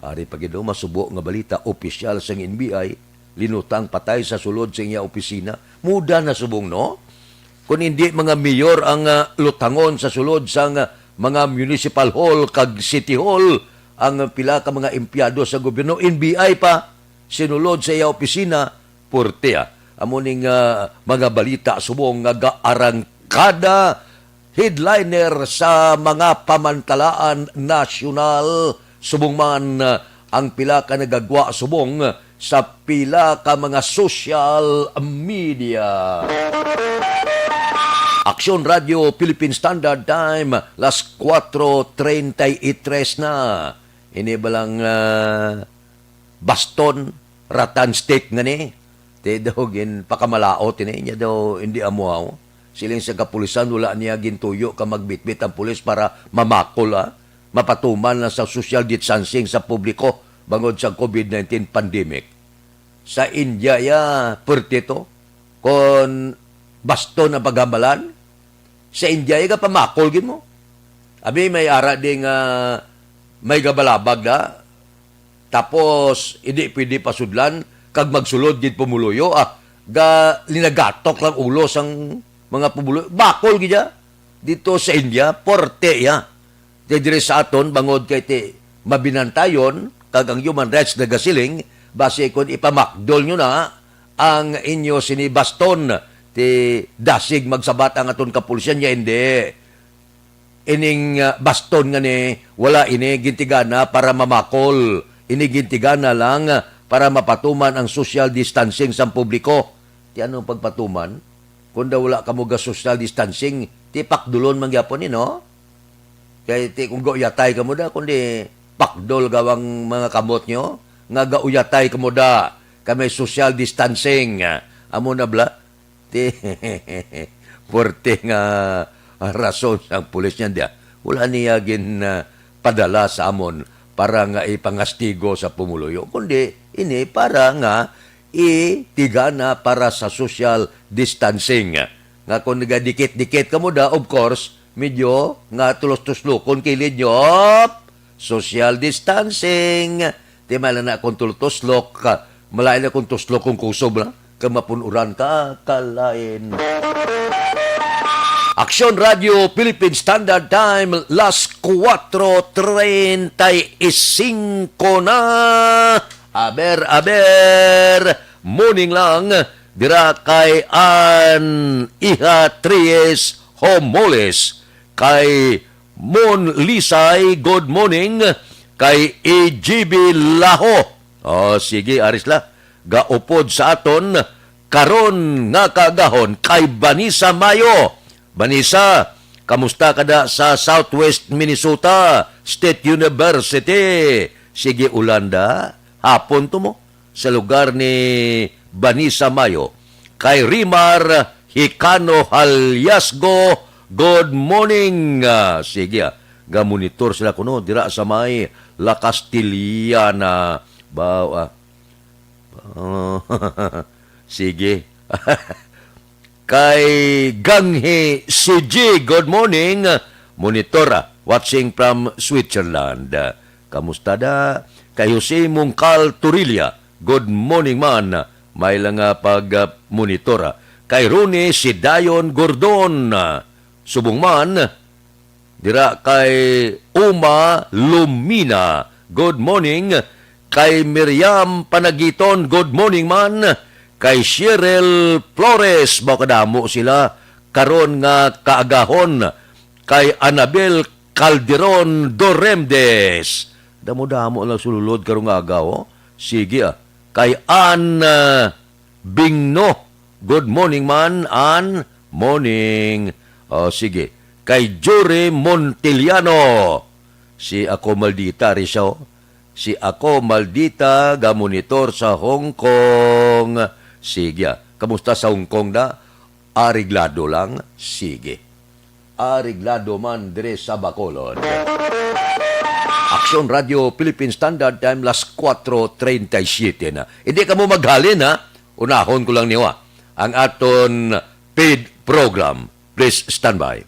Ari pa gid, oh, masubo nga balita, opisyal sang N B I, linutang patay sa sulod sa iya opisina. Muda na subong, no? Kung hindi mga mayor ang, ah, lutangon sa sulod sang, ah, mga municipal hall kag city hall, ang pila ka mga empleyado sa gobyerno, N B I pa, sinulod sa iya opisina, puwerte, ah. Amo ning, ah, mga balita subong nga gaarangkada headliner sa mga pamantalaan nasyonal, subong man, ah, ang pila ka nagagwa subong sa pila ka mga social media. Aksyon Radio Philippine Standard Time, las cuatro treinta y tres na. Ini ba lang, ah, baston, rattan stick nga ni? Ti daw ginpakamalaot ini, niya daw hindi amuhaw. Siling sa kapulisan, wala niya gintuyo ka magbitbit ang pulis para mamakol, ah. Mapatuman lang sa social distancing sa publiko bangod sa covid nineteen pandemic. Sa India, ya, puwerte to. Kon baston ang paghambalan, sa India, ya, pamakol gid mo. Abi, may ara di nga may gabalabag na. Tapos, hindi pwede pasudlan, kag magsulod gid pumuluyo, ah, ga linagatok lang ulo sang mga pumuluyo. Bakol gid ya. Dito sa India, porte ya. Di diri sa aton, bangod kay ti mabinantayon, kag ang human rights nagasiling, basi kon ipamakdol nyo na ang inyo sini baston, ti dasig magsabat ang aton kapulisan niya, hindi. Ining, ah, baston nga ni, wala ini gintigana para mamakol. Ini gintigana lang, ah, para mapatuman ang social distancing sang publiko. Ti ano ang pagpatuman? Kung daw wala kamo ga social distancing, ti pakdulon man gyapon ni, no? Kay ti kung gauyatay kamo da, kundi pakdol gawang mga kamot nyo, nga gauyatay kamo da, kay may social distancing. Amo na bala? Ti, puwerte nga rason sang pulis niyan diya. Wala niya gin, ah, padala sa amon para nga ipangastigo sa pumuluyo, kundi ini para nga itigana para sa social distancing. Nga kung nagadikit-dikit kamo da, of course, medyo nga tulos-tuslokon kilid nyo. Op! Social distancing. Di man lang na kung tulos-tuslok, malain na kung tuslok kung kusob na. Kag mapunuran ka, kalain. Aksyon Radio Philippine Standard Time, las cuatro treinta y cinco na. Aber, aber, morning lang, dira kay An Iha Tries Homoles, kay Mon Lisay, good morning, kay E G B Laho. O, sige, aris la. Gaupod sa aton karon nga kaagahon kay Vanessa Mayo. Vanessa, kamusta ka da sa Southwest Minnesota State University? Sige, ulan da. Hapon to mo. Sa lugar ni Vanessa Mayo. Kay Rimar Hicano Haliasgo, good morning. Ah, sige, ah. Ga-monitor sila kuno dira sa may La Castellana. Ba, ah. Oh, sige. Kay Ganghi C G, good morning. Monitor, ah, watching from Switzerland. Kamusta da? Kay Jose Mungkal Torilla, good morning man. May lang nga pag, ah, monitor, ah. Kay Ronnie Sidayon Gordon, ah, subong man. Dira kay Uma Lumina, good morning. Kay Miriam Panagiton, good morning man. Kay Cheryl Flores, mao kadamo sila karon nga kaagahon. Kay Anabel Calderon Doremdes, damo-damo lang sulod karong aga, oh. Sige, ah. Kay Ann, ah, Bingno. Good morning man, Ann. Morning. Oh, sige. Kay Jory Montiliano. Si Ako Maldita, ri siya, oh. Si Ako Maldita, gamonitor sa Hong Kong. Sige, ah. Kamusta sa Hong Kong na? Areglado lang? Sige. Areglado man dire sa Bacolod. Aksyon Radio Philippine Standard Time, las kuwatro treinta y siete na. Hindi ka mo maghalin, ha? Unahon ko lang niyo, ha? Ang aton paid program. Please stand by.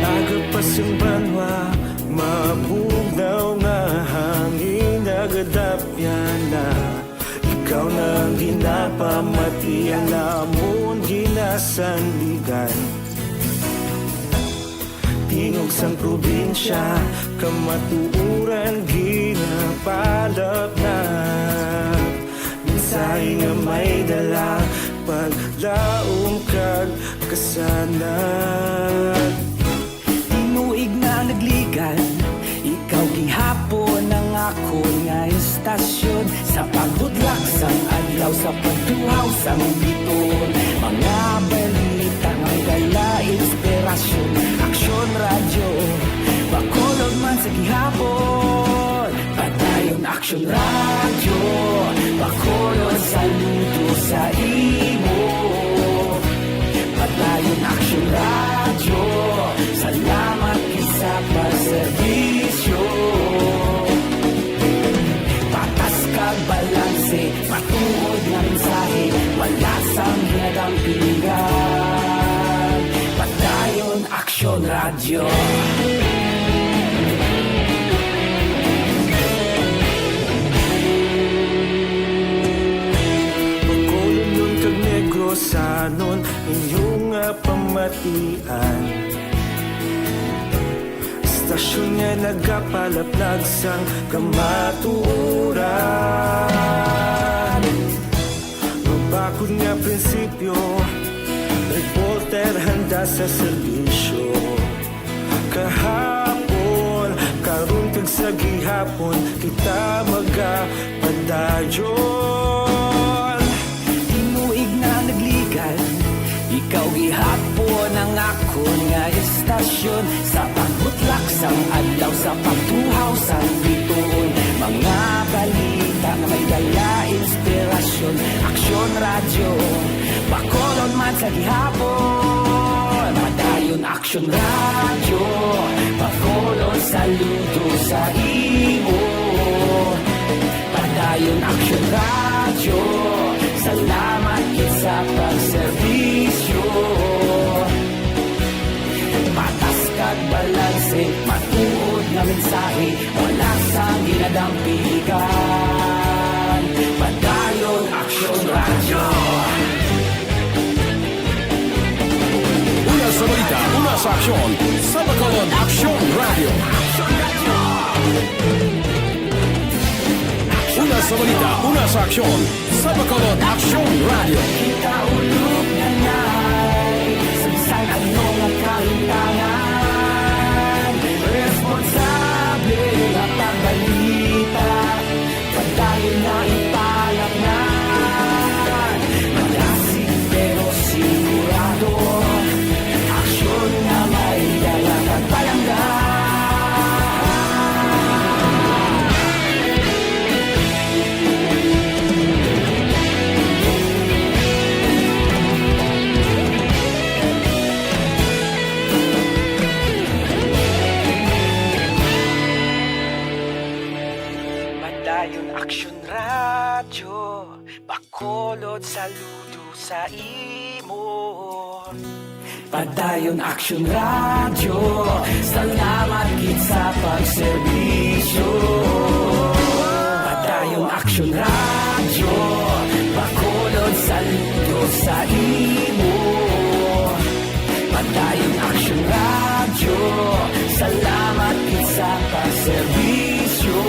Aga pa sang banwa, mabugnaw nga hangin nagadapyan na. Ikaw na ang ginapamati, ang amon ginasandigan. Tingog sang probinsya, kamatuoran ginapalapnat. Mensahe nga may dala, paglaom kag kasanag. Tinuig na nagligan, ikaw gihapon ang akon nga istasyon. Sa pagbutlak sang adlaw, sa pagtuhaw sang biton, mga balita nga may dala inspirasyon. Aksyon Radyo, Bacolod man sa gihapon. Padayon Aksyon Radyo, Bacolod, saludo sa imo. Padayon Aksyon Radyo, salamat gid sa pagserbisyo. Patas kag balanse, matuod nga mensahe, wala sang ginadampingan. Padayon Aksyon Radyo. Bacolodnon kag Negrosanon, inyo nga pamatian. Istasyon nga nagapalaplag sang kamatuoran. Mabakod nga prinsipyo, reporter handa sa serbisyo. Kahapon, karon kag sa gihapon, kita magapadayon. Tinuig na nagligan, ikaw gihapon ang akon nga istasyon. Sa pagbutlak Sang adlaw sa pagtuhaw sang bituon, mga balita nga may dala inspirasyon. Aksyon Radyo, Bacolod man sa gihapon. Padayon Aksyon Radyo, Bacolod saludo sa imo. Padayon Aksyon Radyo, salamat gid sa pagserbisyo. Patas kag balanse, matuod nga mensahe, wala sang ginadampigan. Padayon Aksyon Radyo. Una sa balita, una sa aksyon, sa Bacolod Aksyon Radyo. Una sa balita, una sa aksyon, sa Bacolod Aksyon Radyo. Kita ulog na nay, sa bisan ano nga kahitangan, responsable nga pagbalita, padayon na ipalaknan. Malasig pero sigurado, aksyon nga may dala kag palangga. Padayon Aksyon Radyo, Bacolod saludo sa imo. Padayon Aksyon Radyo, salamat gid sa pagserbisyo. Padayon Aksyon Radyo, Bacolod saludo sa imo. Padayon Aksyon Radyo, salamat gid sa pagserbisyo.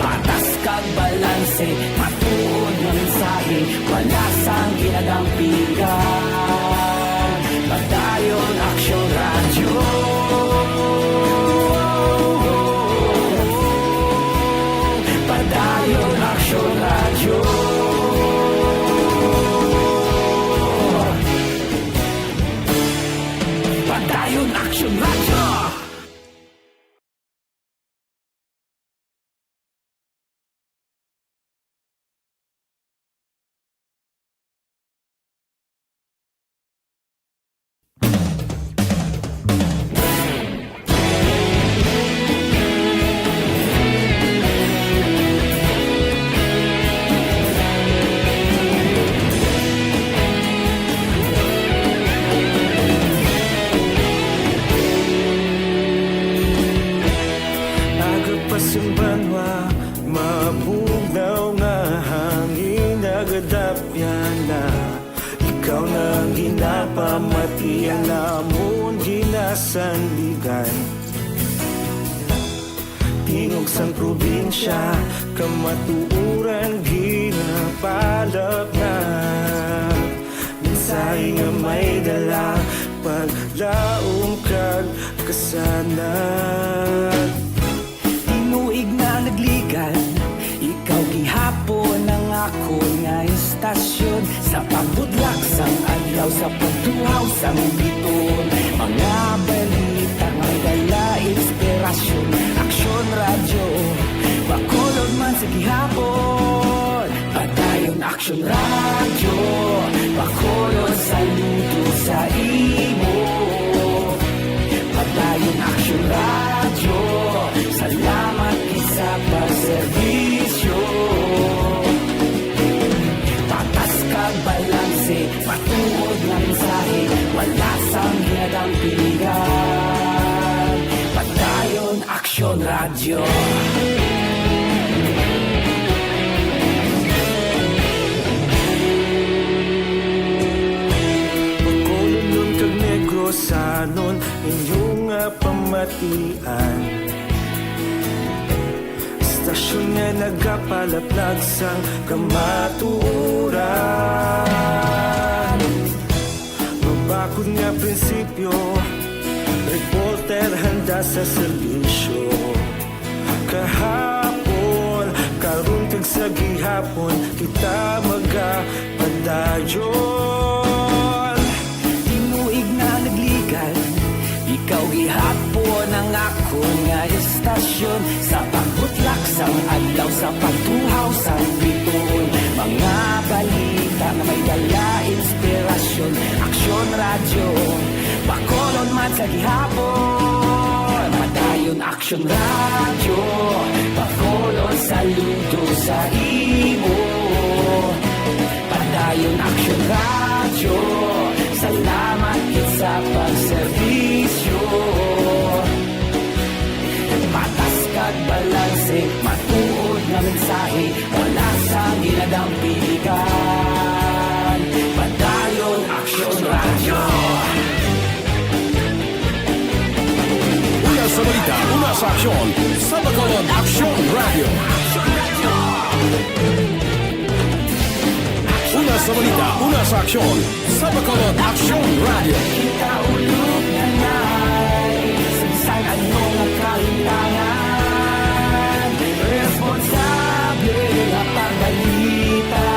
Patas kag balanse, matuod nga mensahe, wala sang ginadampigan. Padayon Aksyon Radyo. Padayon Aksyon Radyo. Padayon Aksyon Radyo. Aga pa sing banwa, mabugnaw nga hangin nagadapyan na. Ikaw na ang ginapamatian namon ginasandigan. Tingog sang probinsya, kamatuoran ginapalapngan. Mensahe nga may dala, paglaom kag kasanag. Tinuig na nagligan, ikaw gihapon ang akon nga istasyon. Sa pagbutlak sang adlaw, sa pagtuhaw sang bituon, mga balita nga may dala inspirasyon. Aksyon Radyo, Bacolod man sa gihapon. Padayon Aksyon Radyo, Bacolod saludo sa imo. Padayon Aksyon Radyo, salamat gid sa pagserbisyo. Patas kag balanse, matuod nga mensahe, wala sang ginadampigan. Padayon Aksyon Radyo. Bacolodnon kag Negrosanon, inyo nga pamatian. Istasyon nga nagapalaplag sang kamatuoran. Mabakod nga prinsipyo, reporter handa sa serbisyo. Kahapon, karon kag sa gihapon, kita magapadayon. Tinuig na nagligan, ikaw Bacolod man sa gihapon, Padayon Aksyon Radyo, Bacolod saludo sa imo. Padayon Aksyon Radyo, salamat gid sa pagserbisyo. Patas kag balanse, matuod nga mensahe, wala sang ginadampigan. Padayon Aksyon Radyo. Una sa balita, una sa aksyon, sa Bacolod Aksyon Radyo. Una sa balita, una sa aksyon, sa Bacolod Aksyon Radyo. Kita ulog na nai, sa bisan ano nga kalimtangan, responsable nga pagbalita,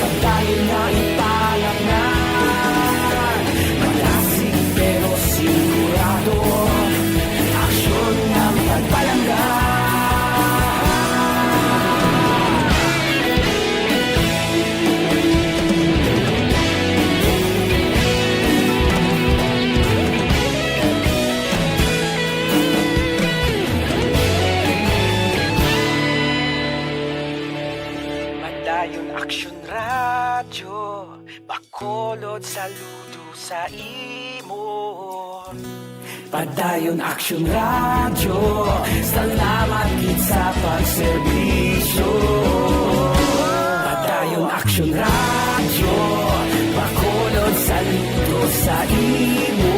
pagdayon nga ipangatnan. Malasig pero sigurado, aksyon nga magpalangga. Padayon Aksyon Radyo, Bacolod saludo sa imo. Padayon Aksyon Radyo, salamat gid sa pagserbisyo. Padayon Aksyon Radyo, Bacolod saludo sa imo.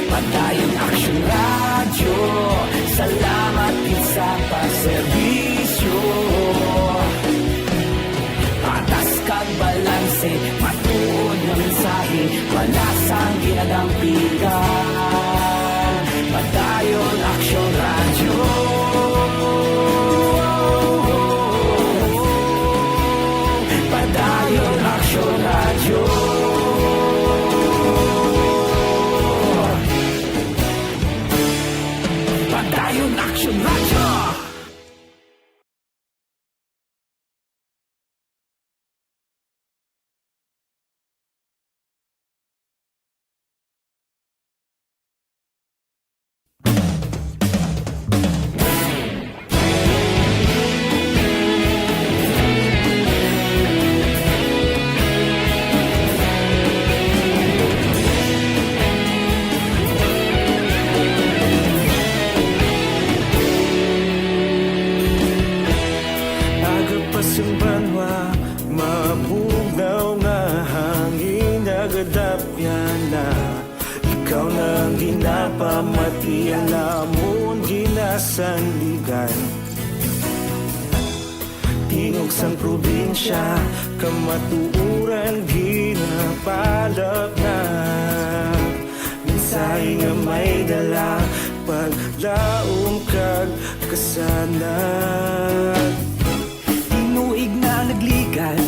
Padayon Aksyon Radyo, salamat gid sa pagserbisyo. Patas kag balanse, matuod nga mensahe, wala sang ginadampigan. Padayon Aksyon Radyo. Padayon Aksyon Radyo. Padayon Aksyon Radyo. Aga pa sing banwa, mabugnaw nga hangin nagadapyan na. Ikaw na ang ginapamati, ang lamon ginasandigan. Tingog sang probinsya, kamatuoran ginapalapnag. Mensahe nga may dala, paglaom kag kasanag. Tinuig na nagligan,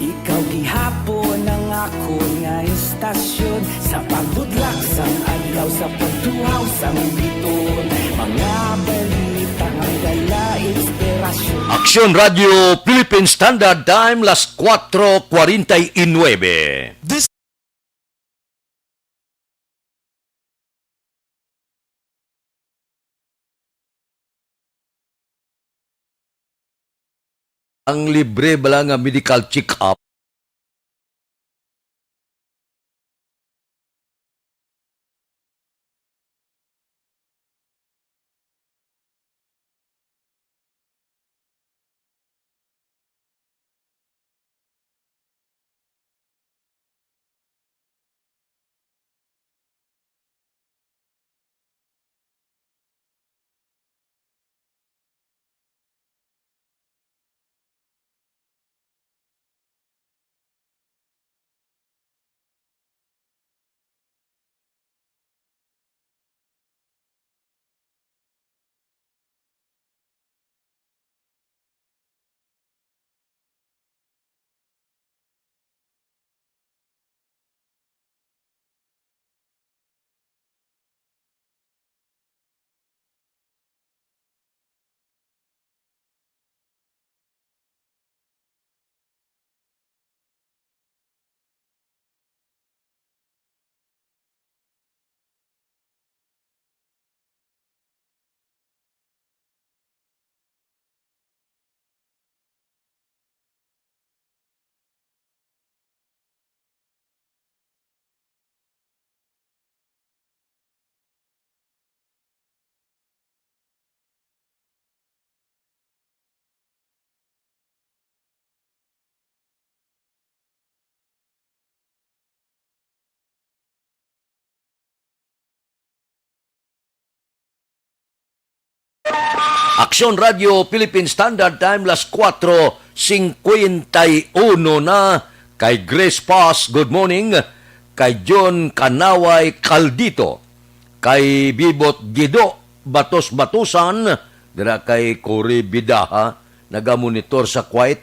ikaw gihapon ang akon nga istasyon. Sa pagbudlak sang adlaw, sa pagtuhaw sang biton, mga balita nga dala inspirasyon. Aksyon Radyo Philippine Standard Time, las cuatro cuarenta y nueve. Ang libre bala nga medical check-up. Aksyon Radio Philippine Standard Time, las kuwatro singkwenta y uno na. Kay Grace Paz, good morning. Kay John Kanaway Caldito. Kay Bibot Gido, Batos Batusan, dira kay Cory Bidaha, nagamonitor sa Kuwait.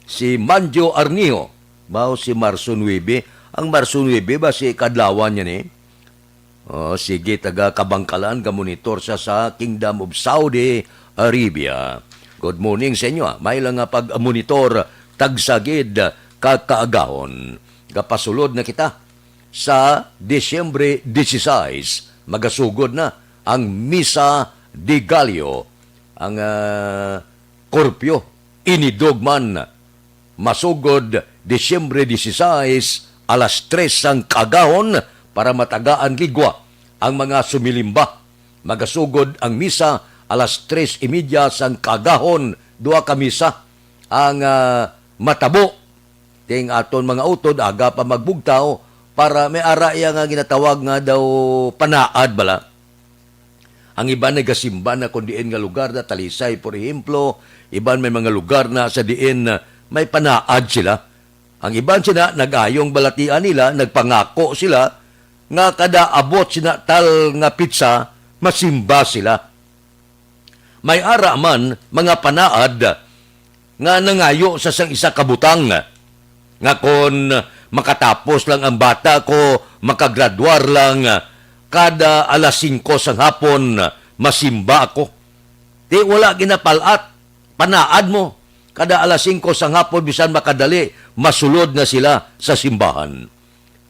Si Manjo Arnijo, bao si Marso nuebe. Ang Marso nuebe ba si kadlawan niya ni? Oh, sige, taga Kabangkalan, gamonitor sa, sa Kingdom of Saudi Arabia. Good morning sa inyo, ah. May lang nga pag-monitor, tagsagid, kag kaagahon. Gapasulod na kita sa Disyembre dieciséis, magasugod na ang Misa de Gallo, ang, ah, korpyo, inidog man. Masugod, Disyembre dieciséis, alas tres sang kaagahon para matagaan ligwa ang mga sumilimba. Magasugod ang misa alas tres y media sang kaagahon, duha ka misa ang, ah, matabo. Ting aton mga utod, aga pa magbugtaw, para may ara iya nga ginatawag nga daw panaad bala. Ang iban nagasimba na kon diin nga lugar na, Talisay, por ehemplo, iban may mga lugar na sa diin, ah, may panaad sila. Ang iban sina nag-ayong balatian nila, nagpangako sila nga kada abot sina tal nga pitsa, masimba sila. May ara man mga panaad nga nangayo sa sang isa ka butang, nga kon makatapos lang ang bata ko, makagradwar lang, kada alas singko sang hapon, masimba ako. Ti wala ginapalat, panaad mo. Kada alas singko sang hapon, bisan makadali, masulod na sila sa simbahan.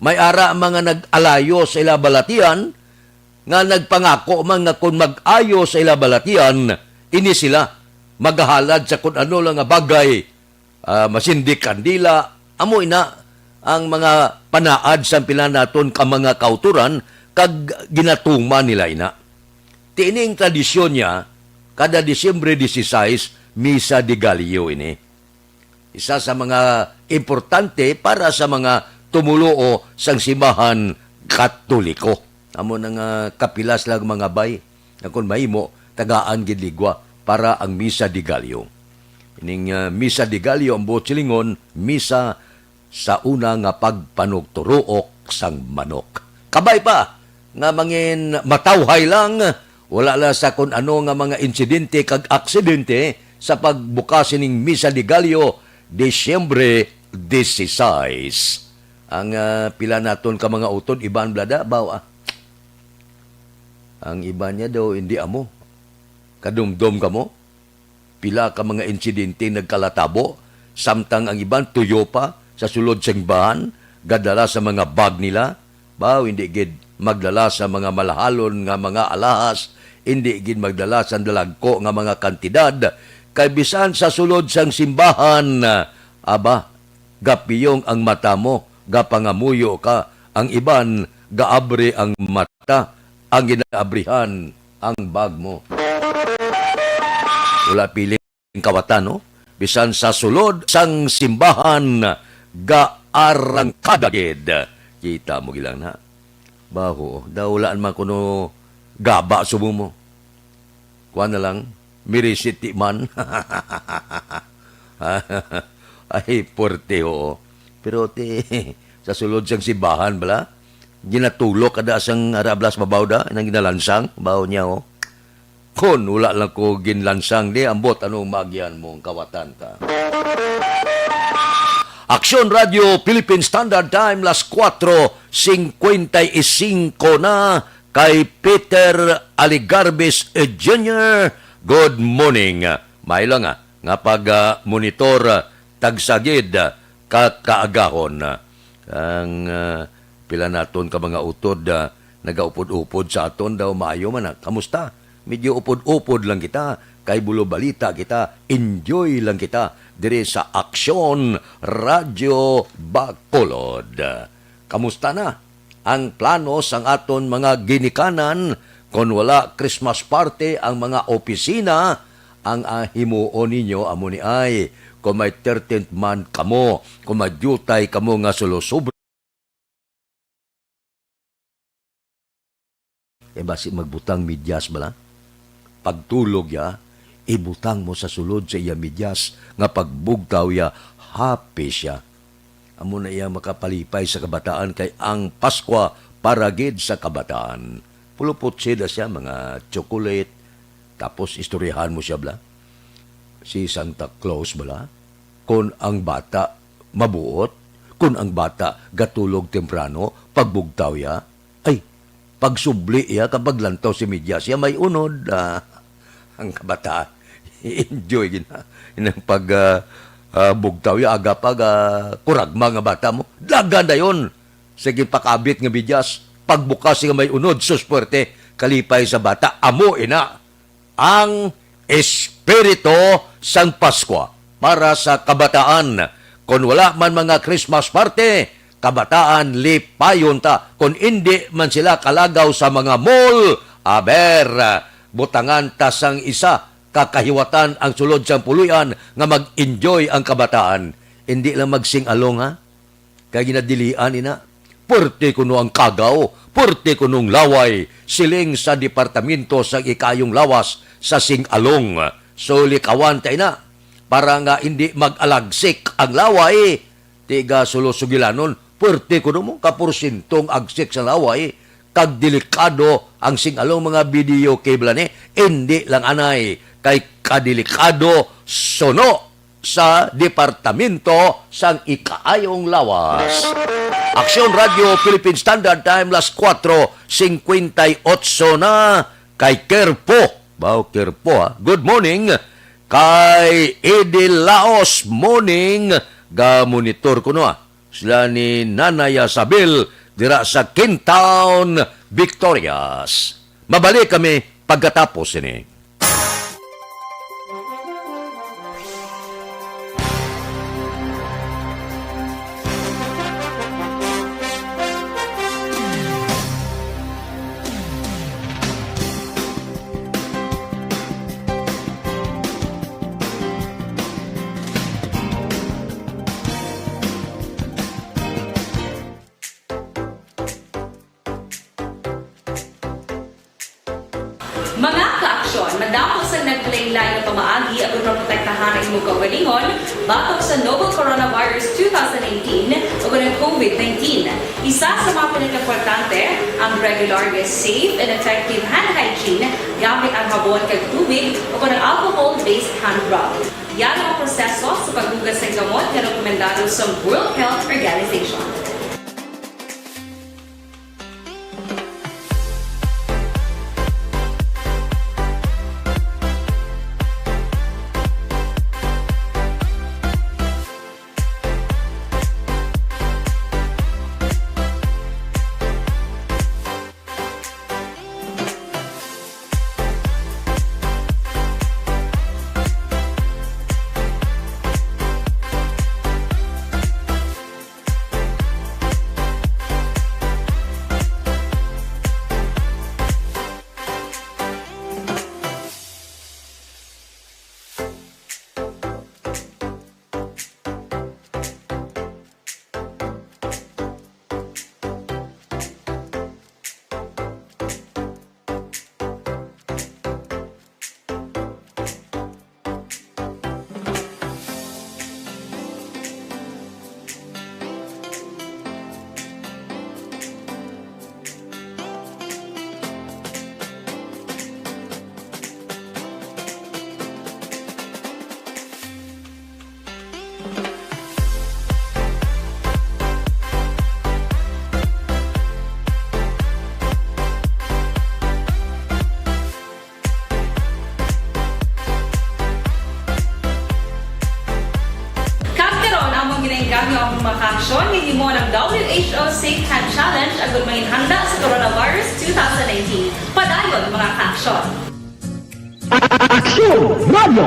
May ara mga nag-alayo sa ila balatian, nga nagpangako man nga kon mag-ayo sa ila balatian, ini sila magahalad sa kun ano lang nga bagay, ah, masindi kandila, amo ina ang mga panaad sang pila naton ka mga kauturan, kag ginatuman nila ina. Ti ining tradisyon niya, kada Disyembre dieciséis, Misa de Gallo ini. Isa sa mga importante para sa mga tumoluo sang simbahan Katoliko. Amo na nga kapilas lang mga bay, nga kon mahimo, tagaan gid ligwa para ang Misa de Gallo. Ining, ah, Misa de Gallo, ang buot silingon, misa sa una nga pagpanugturuok sang manok. Kabay pa nga mangin matawhay lang, wala la sa kun ano nga mga insidente kag aksidente sa pagbukas sining Misa de Gallo, Disyembre dieciséis. Ang, ah, pila naton ka mga utod, iban blada, baw, ah. Ang iban niya daw, hindi amo. Kadumdom kamo? Pila ka mga insidente nagkalatabo, samtang ang iban tuyo pa sa sulod sang bahan, gadala sa mga bag nila. Baw, hindi gid magdala sa mga malahalon nga mga alahas, hindi gid magdala sa dalagko nga mga kantidad, kay bisan sa sulod sang simbahan, aba, gapiyong ang mata mo, gapangamuyo ka, ang iban gaabri ang mata, ang ginaabrihan ang bag mo. Wala piling kawatan, no? Bisan sa sulod sang simbahan, gaarangkada gid. Kita mo gilang na. Baho, daw wala man kuno gaba subo mo. Kuha na lang, mirisiti man. Ay, puwerte, oo. Pero ti, sa sulod sang simbahan bala, ginatulok kada sang ara bala sa babaw da, nang ginalansang, bawo niya, oh. Kon wala lang ko ginlansang di, ambot anong maagian mo ang kawatan ta. Aksyon Radio Philippine Standard Time, las kuwatro singkwenta y singko na, kay Peter Aligarbes Junior. Good morning. May lang, ah, nga pag, ah, monitor, ah, tagsagid, ah, ka kaagahon. Ang, ah, pila naton ka mga utod, ah, nagaupod-upod sa aton daw, maayo man na. Kamusta? Medyo upod-upod lang kita, kay bulo balita kita, enjoy lang kita diri sa Aksyon Radyo Bacolod. Kamusta na ang plano sang aton mga ginikanan? Kon wala Christmas party ang mga opisina, ang, ah, himuon ninyo amo ni ay, kung may thirteenth month kamo, kung may diutay kamo nga sulosob-, eh, basi magbutang medyas bala? Pagtulog ya, ibutang mo sa sulod sa iya medyas nga pagbugtaw iya, happy sia. Amo na iya makapalipay sa kabataan, kay ang Paskwa para gid sa kabataan. Pulupot sila siya, mga chocolate, tapos istoryahan mo siya, bala. Si Santa Claus, bala, kon ang bata mabuot, kon ang bata gatulog temprano, pagbugtaw ya, ay, pagsubli iya, kag paglantaw si medyas iya, may unod. Ah, ang kabataan, enjoy gid na. Inang pag, ah, ah, bugtaw iya, aga pa, ah, kuragma nga bata mo. Dagan dayon. Sige, pakabit nga medyas. Pagbukas nga may unod, sus, puwerte. Kalipay sa bata. Amo ina ang espiritu sang Paskwa para sa kabataan. Kon wala man mga Christmas party, kabataan, lipayon ta. Kon indi man sila kalagaw sa mga mall, aber, butangan ta sang isa ka kahiwatan ang sulod sang puloy-an nga mag-enjoy ang kabataan. Indi lang magsing-along, ha? Kay ginadilian ina. Puwerte kuno ang kagaw, puwerte kunong laway, siling sa Departamento sang Ikaayong Lawas sa sing-along. So, likawan ta ina, para nga indi mag-alagsik ang laway. Tiga sulo sugilanon, puwerte kuno mo ka porsyentong agsik sa laway, kag delikado ang sing-along mga video cable ani. Indi lang anay, kay kadelikado suno sa Departamento sang Ikaayong Lawas. Aksyon Radio Philippine Standard Time, las kuwatro singkwenta y otso na, kay Kerpo. Bao, Kerpo, ha? Good morning. Kay Eddie Laos, morning. Ga-monitor ko, no, ha? Sila ni Nanay Isabel dira sa Kintown, Victorias. Mabalik kami pagkatapos sini. Mga kaaksyon, madamo sang naglain-lain nga pamaagi aron maprotektahan ang imo kaugalingon batok sa novel coronavirus two thousand nineteen o ang COVID nineteen. Isa sa mga pinakaimportante, ang regular nga safe and effective hand hygiene gamit ang habon kag tubig o ang alcohol-based hand rub. Yan ang proseso sa paghugas sang gamot nga rekomendado sa World Health Organization. Kag karon, among ginaengganyo ang mga kaaksyon nga himo ng W H O Safe Hand Challenge agud manginhanda sa coronavirus two thousand nineteen. Padayon, mga kaaksyon. Aksyon Radio!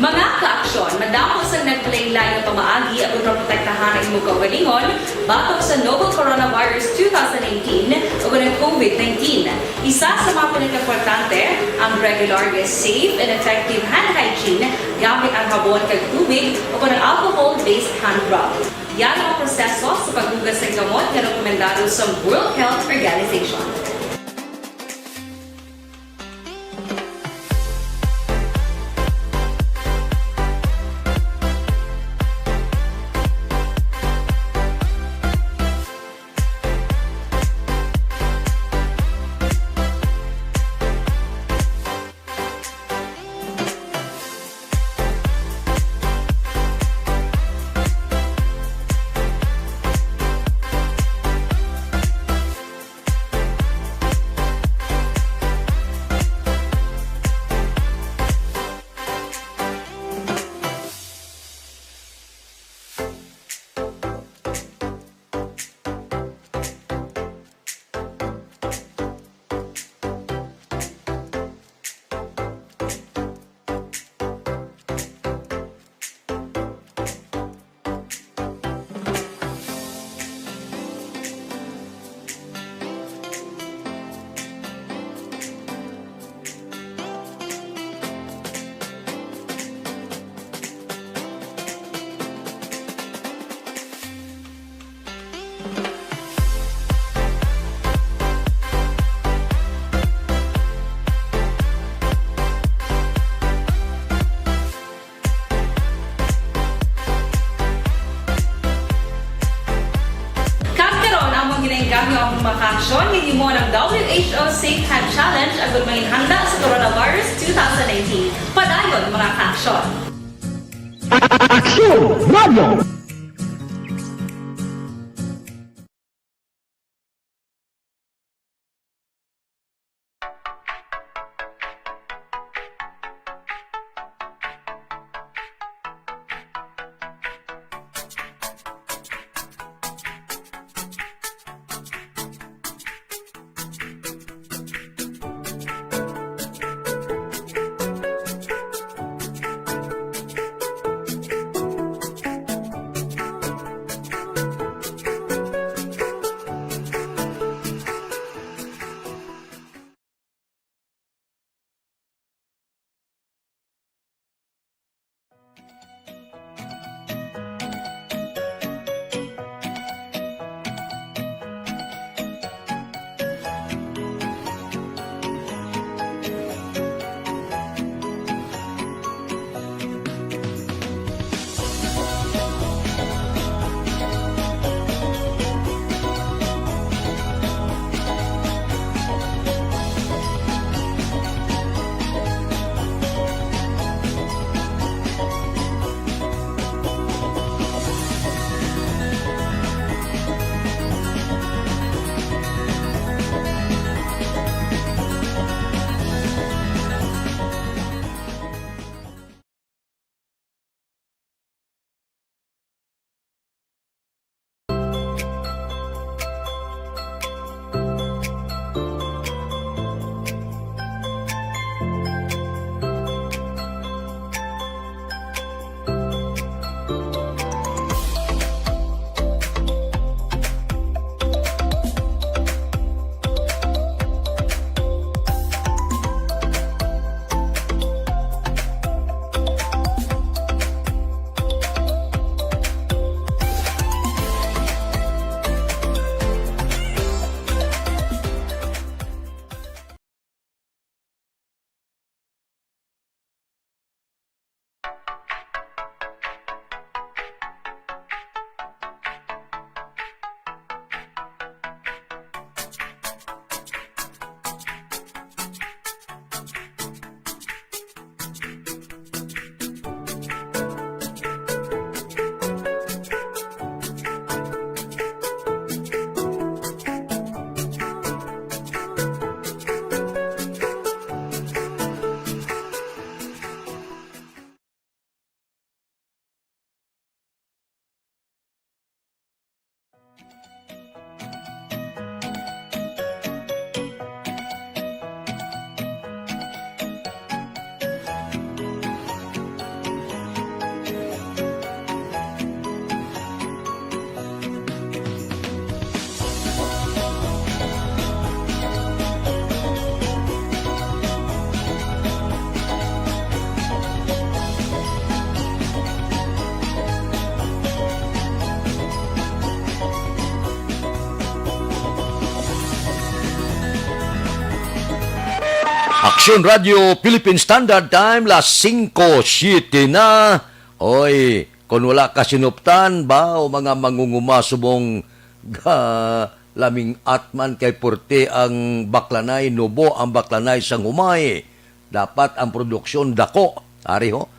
Mga kaaksyon, madamo sang naglain-lain nga pamaagi aron maprotektahan ang imo kaugalingon batok sa novel coronavirus two thousand nineteen o ang COVID nineteen. Isa sa mga pinakaimportante, ang regular nga safe and effective hand hygiene gamit ang habon kag tubig o ang alcohol-based hand rub. Yan ang proseso sa paghugas sa gamot nga rekomendado sa World Health Organization. Kag karon, amon ginainggam nga amon makaaksyon nga himo ang W H O Safe Hand Challenge agud manginhanda sa coronavirus two thousand nineteen. Padayon, mga kaaksyon! Aksyon Radio! Aksyon Radio Philippine Standard Time, las singko siete na. Oy, kung wala ka sinuptan ba, o mga mangunguma subong ga laming atman kay purti ang baklanay, nubo ang baklanay sang humay. Dapat ang produksyon dako. Ari ho.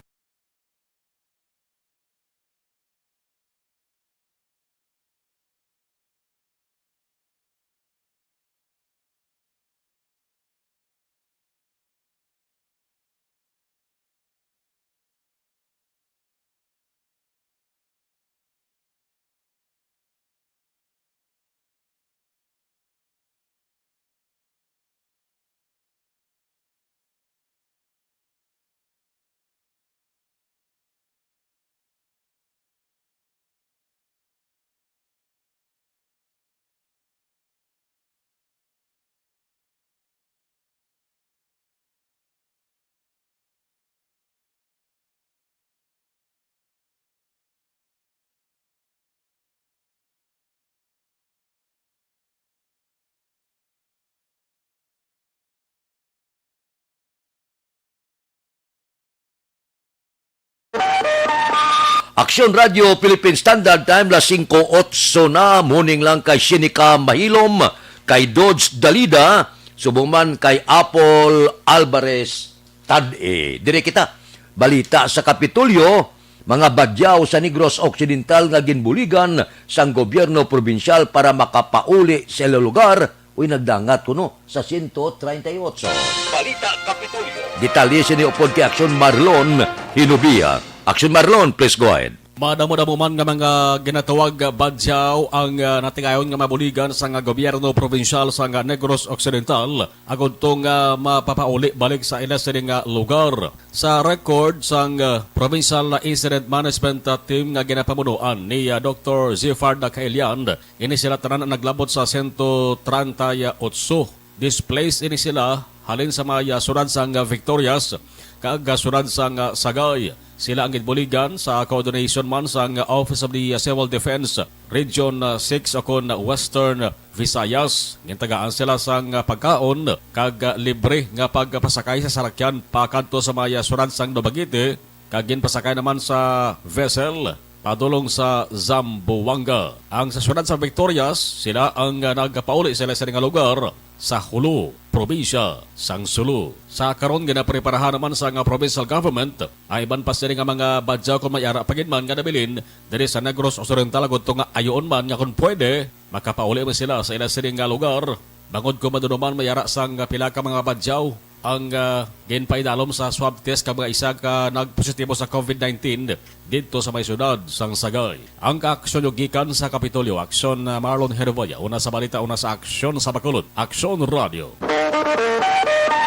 Aksyon Radio Philippine Standard Time, las singko otso na, morning lang kay Shinika Mahilom, kay Dodge Dalida, subong man kay Apple Alvarez Tad-e. Dire kita. Balita sa Kapitolyo, mga badyaw sa Negros Occidental nga ginbuligan sang gobyerno probinsyal para makapauli sa ila lugar, uy, nagdangat kuno sa sento treinta y ocho. Balita Kapitolyo. Detalye sini upod kay Aksyon Marlon Hinubia. Aksyon Marlon, please go ahead. Madamo-damo man nga mga ginatawag badyaw ang, ah, natigayon nga mabuligan sang gobyerno probinsyal sang Negros Occidental. Agud to nga mapapauli balik sa ila sini nga lugar. Sa record sang, ah, Provincial Incident Management, ah, Team nga ginapamunuan ni, ah, Doktor Zifard Kailian, ini sila tanan ang naglabot sa sento treinta y otso. Displaced ini sila halin sa mga, ah, syudad sang, ah, Victorias kag, ah, syudad sang, ah, Sagay. Sila ang ginbuligan sa coordination man sang Office of the Civil Defense, Region, ah, six o kon Western Visayas. Gintagaan sila sang, ah, pagkaon kag, ah, libre nga pagpasakay sa sarakyan pakadto sa may, ah, syudad sang Dumaguete, kag ginpasakay naman sa vessel padulong sa Zamboanga. Ang sa syudad sa Victorias, sila ang, ah, nagpauli sila sa nga lugar sa Jolo, probinsya sang Sulu. Sa karon, ginapreparahan naman sa nga provincial government ang iban pa sini nga mga badyaw kung may ara pa gid man nga nabilin diri sa Negros Occidental, agud to nga ayoon man nga kung pwede, makapauli man sila sa ila sini nga lugar. Bangod kung madunuman may ara sang pila ka mga badyaw ang, ah, ginpaidalom sa swab test kag mga isa ka nagpositibo sa covid nineteen didto sa may syudad sang Sagay. Ang kaaksyon gikan sa Kapitolyo, Aksyon, ah, Marlon Herboya, una sa balita, una sa aksyon sa Bacolod. Aksyon Radio.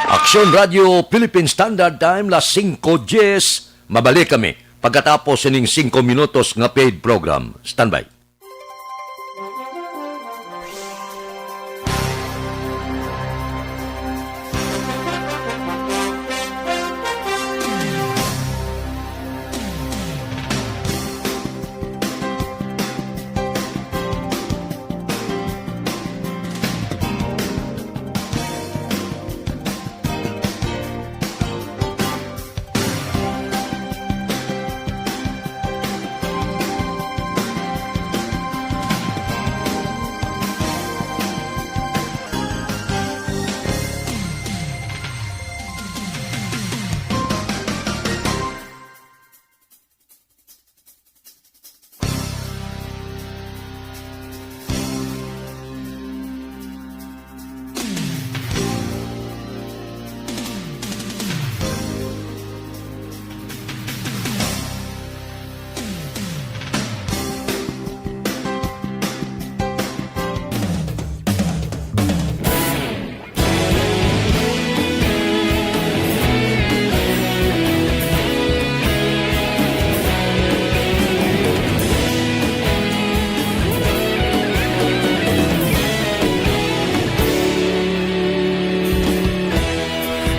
Aksyon Radio Philippine Standard Time, las singko dies. Mabalik kami pagkatapos sining singko minutos nga paid program. Standby.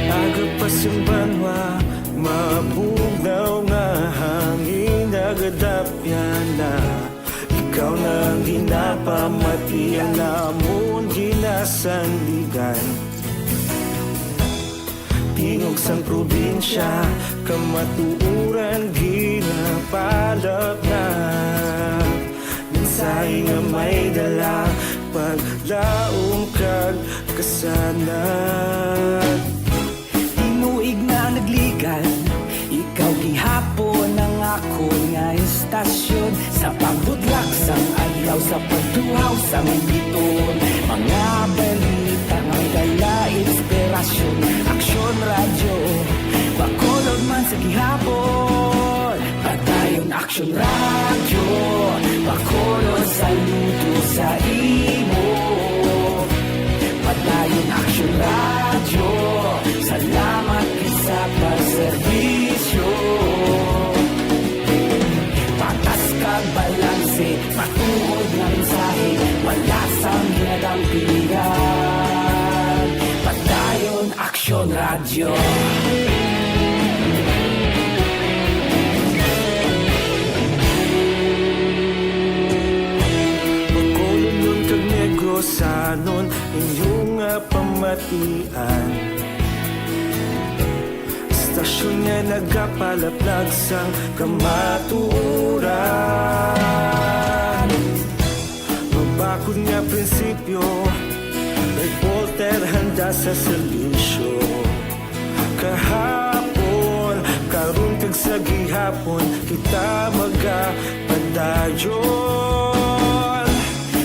Aga pa sing banwa, mabugnaw nga hangin nagadapyan na. Ikaw na ang ginapamati, ang amon ginasandigan. Tingog sang probinsya, kamatuoran ginapalapnap. Mensahe nga may dala, paglaom kag kasanag. Tinuig na nagligad, ikaw gihapon ang akon nga istasyon. Sa pagbudlak sang adlaw, sa pagtuhaw sang biton, mga balita nga may dala inspirasyon. Aksyon Radyo, Bacolod man sa gihapon. Padayon Aksyon Radyo, Bacolod, saludo sa imo. Padayon Aksyon Radyo, salamat gid sa pagserbisyo. Patas kag balanse, matuod nga mensahe, wala sang ginadampigan. Padayon Aksyon Radyo. Bacolodnon kag Negrosanon, inyo nga pamatian. Istasyon nga nagapalaplag sang kamatuoran. Mabakod nga prinsipyo, reporter handa sa serbisyo. Kahapon, karon kag sa gihapon, kita magapadayon.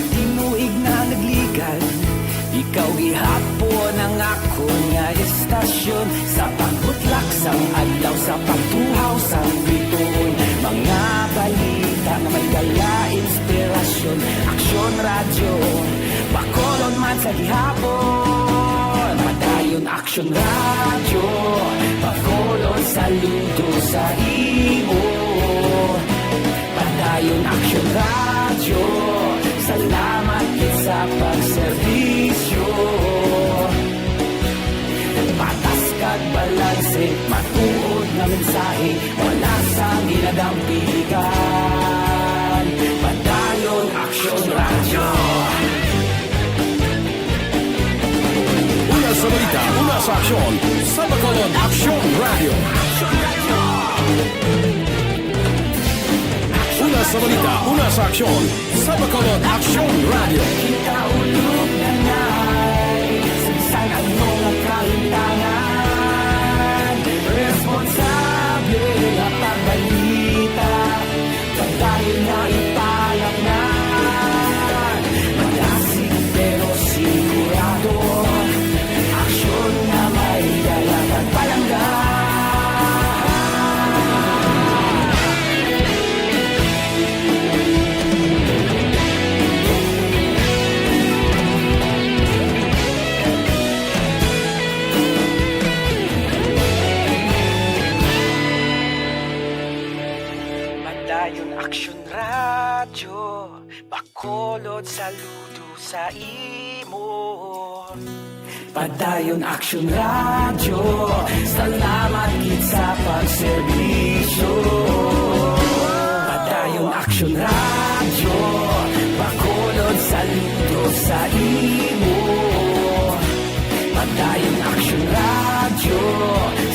Tinuig na nagligad, ikaw gihapon ang akon nga istasyon. Sa pagbutlak sang adlaw, sa pagtuhaw sang bituon, mga balita nga may dala inspirasyon. Aksyon Radyo, Bacolod man sa gihapon. Padayon Aksyon Radyo, Bacolod, saludo sa imo. Padayon Aksyon Radyo, salamat gid sa pagserbisyo. Patas kag balanse, matuod nga mensahe, wala sang ginadampigan. Padayon Aksyon Radyo. Una sa balita, una sa aksyon, sa Bacolod Aksyon Radyo. Una sa balita, una sa aksyon, sa Bacolod Aksyon Radyo. Kita ulog na ngay, sa bisan ano nga kahimtangan, responsable nga pagbalita. Padayon nga ipalapnan, madasig pero sigurado. Aksyon nga may dala kag palangga. Padayon Aksyon Radyo, Bacolod, saludo sa imo. Padayon Aksyon Radyo, salamat gid sa pagserbisyo. Padayon Aksyon Radyo, Bacolod, saludo sa imo. Padayon Aksyon Radyo,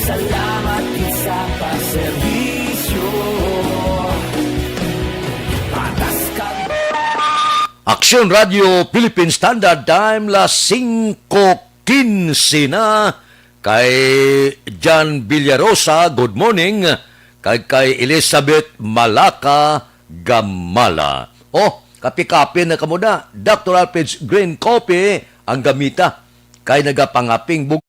salamat gid sa pagserbisyo. Patas ka. Aksyon Radyo Philippine Standard Time, las singko quince na. Kay Jan Villarosa, good morning. Kay, kay Elizabeth Malaka Gamala. Oh, kape-kape na kamo na. Doctor Alfred's Green Coffee ang gamita. Kay nagapangaping bug-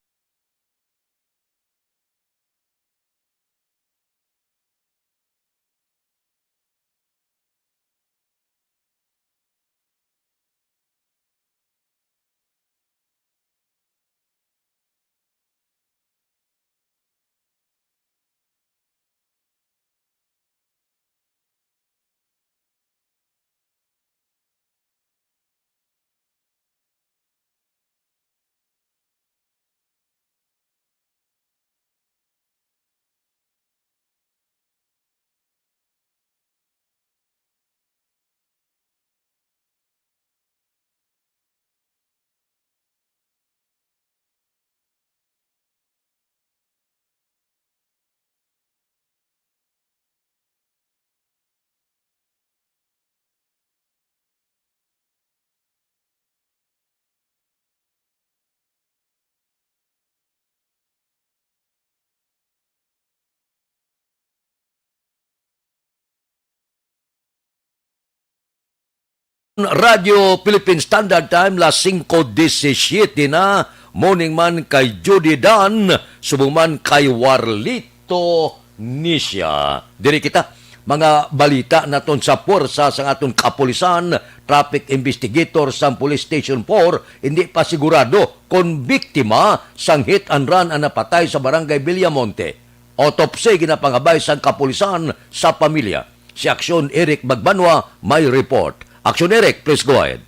Radyo Philippine Standard Time, las singko disisiete na. Morning man kay Judy Dan, subong man kay Warlito Nisha. Diri kita, mga balita naton sa puwersa sang aton kapulisan, traffic investigator sang Police Station four, hindi pa sigurado kon biktima sang hit and run ang napatay sa Barangay Villamonte. Autopsy ginapangabay sang kapulisan sa pamilya. Si Aksyon Eric Magbanwa may report. Aksyon Eric, please go ahead.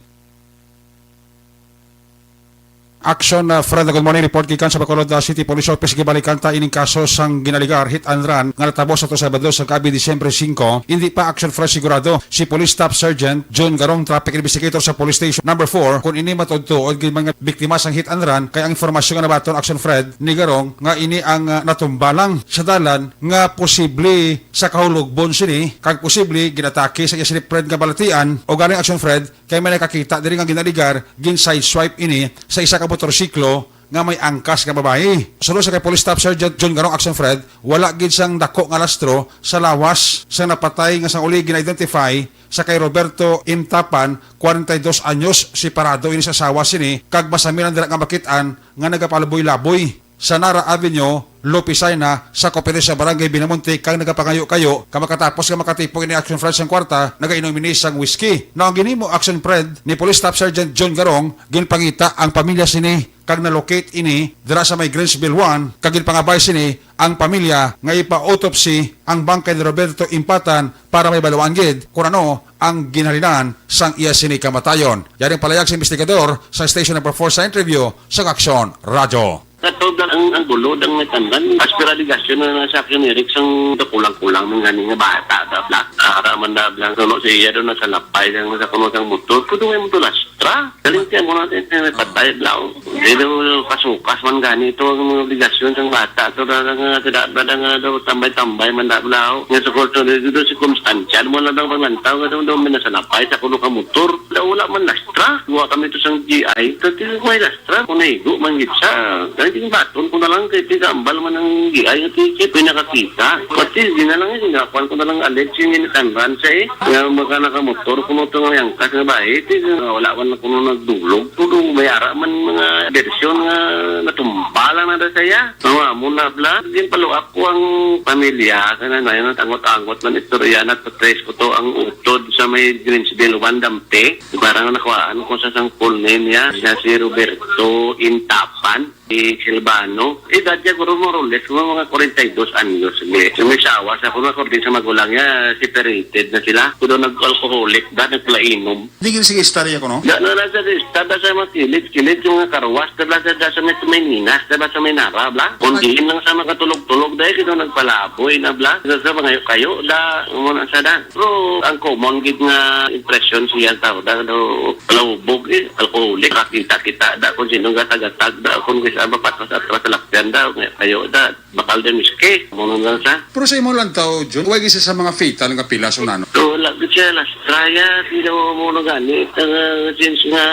Action, uh, Fred, good morning. Report gikan sa Bacolod, uh, City Police Office. Gibalikan ta ining kaso sang ginaligar hit and run nga natabo sa to Sabado sa gabi, Disyembre singko. Hindi pa, Action Fred, sigurado si Police Staff Sergeant Jun Garong, traffic investigator sa Police Station Number four, kung ini matuod-tuod gid man nga biktima sang hit and run, kay ang informasyon nga nabaton, Action Fred, ni Garong nga ini ang, uh, natumba lang sa dalan nga posible sa kahulogbon sini, kag posible ginatake sa iya sini, Fred, nga balatian, o galing, Action Fred, kay may nakakita diri nga ginaligar, gin-sideswipe ini sa isa ka motorsiklo nga may angkas nga babayi. Suno sa kay Police Staff Sergeant Jun Garong, Action Fred, wala gid sang dako nga lastro sa lawas sang napatay nga sang uli gina-identify sa kay Roberto Imtapan, kwarenta y dos anyos, separado ini sa asawa sini, kag masami lang dira nga makit-an nga nagapalaboy-laboy sa Nara Avenue, Lopisay na, sa koperasyon sa Barangay Villamonte, kag nagapangayo-kayo nga makatapos nga makatipon ini, Action Fred, sang kwarta, nagainom ini sang whisky. Now, ang ginhimo, Action Fred, ni Police Staff Sergeant John Garong, ginpangita ang pamilya sini kag na-locate ini dira sa may Greensville one, kag ginpangabay sini ang pamilya nga ipa-autopsy ang bangkay ni Roberto Impatan para may baluan gid kung ano ang ginhalinan sang iya sini kamatayon. Yari ang palayag sa investigador sa Station Number four sa interview sa Aksyon Radyo. Katog ang, ang bulod ang may tandan. As per allegation na sa Action Eric, sang kulang-kulang man gani nga bata, da bla. Ara man da bla. Suno sa iya daw nasalapay sang sa kuno sang motor. Kuno may motor lastra. Galing siya mo natin, eh, may patay, bla. Di daw kasukas man gani ito ang mga obligasyon sang bata. Ito na nga, tidak ba na nga daw tambay-tambay man da bla. Nga sa kurso na dito, sirkumstansya mo lang ang paglantaw, nga daw, daw may nasalapay sa kuno ka motor. Daw wala man lastra. Duwa kami to sang G I. Ito, di may lastra. Kung naigo man gid siya. Kaya di baton ko na lang kay tigambal man ang G I. Ito, di pinakakita. Pati, di na lang yun. Nakuan ko na lang alleged yung initanran siya eh. Nga baka nakamotor, kung ito nga yangkas nga ba eh. Ito, wala man na kuno nagdulog. Kung may ara man mga bersyon nga natumba lang na da saya. Mga amo na bla. Din paluak ko ang pamilya. Kana na yun, ang angot-angot man istorya na. Trace ko to ang utod sa may Greensville, Wandampe. Parang nakuhaan ko sa sang full name niya, siya si Roberto Intapan, si Silvano. Edad niya, guro, more or less, mga, mga kwarenta y dos anyos. May, may sawa sa kuno, according sa magulang niya, separated na sila. Kuno nag-alcoholic ba, nagpalainom. Hindi gyud sige istorya ko, no? Da na lang sa istorya sa mga kilid-kilid, yung mga karwas, da sa, da sa may, may ninas, da sa may nara, bla. Kung diin lang sa mga tulog-tulog, dahil kino nagpalaboy na, bla. Sa, sa mga kayo, da, muna sa da. Pero ang common gid nga impression siya tao, da, do, palahubog, eh, alcoholic, kakita-kita, da, kung sino gatag-gatag, da, kung gusto, mapatas at masalakyan, da, mga kayo, da. Bakal din miski, mo nang sa. Pero sa imo lang tao, Jun, way gisa sa mga fatal nga pila sa nano. So, wala gid siya, last try, ah, sino mo na gani. Ang, ah, since nga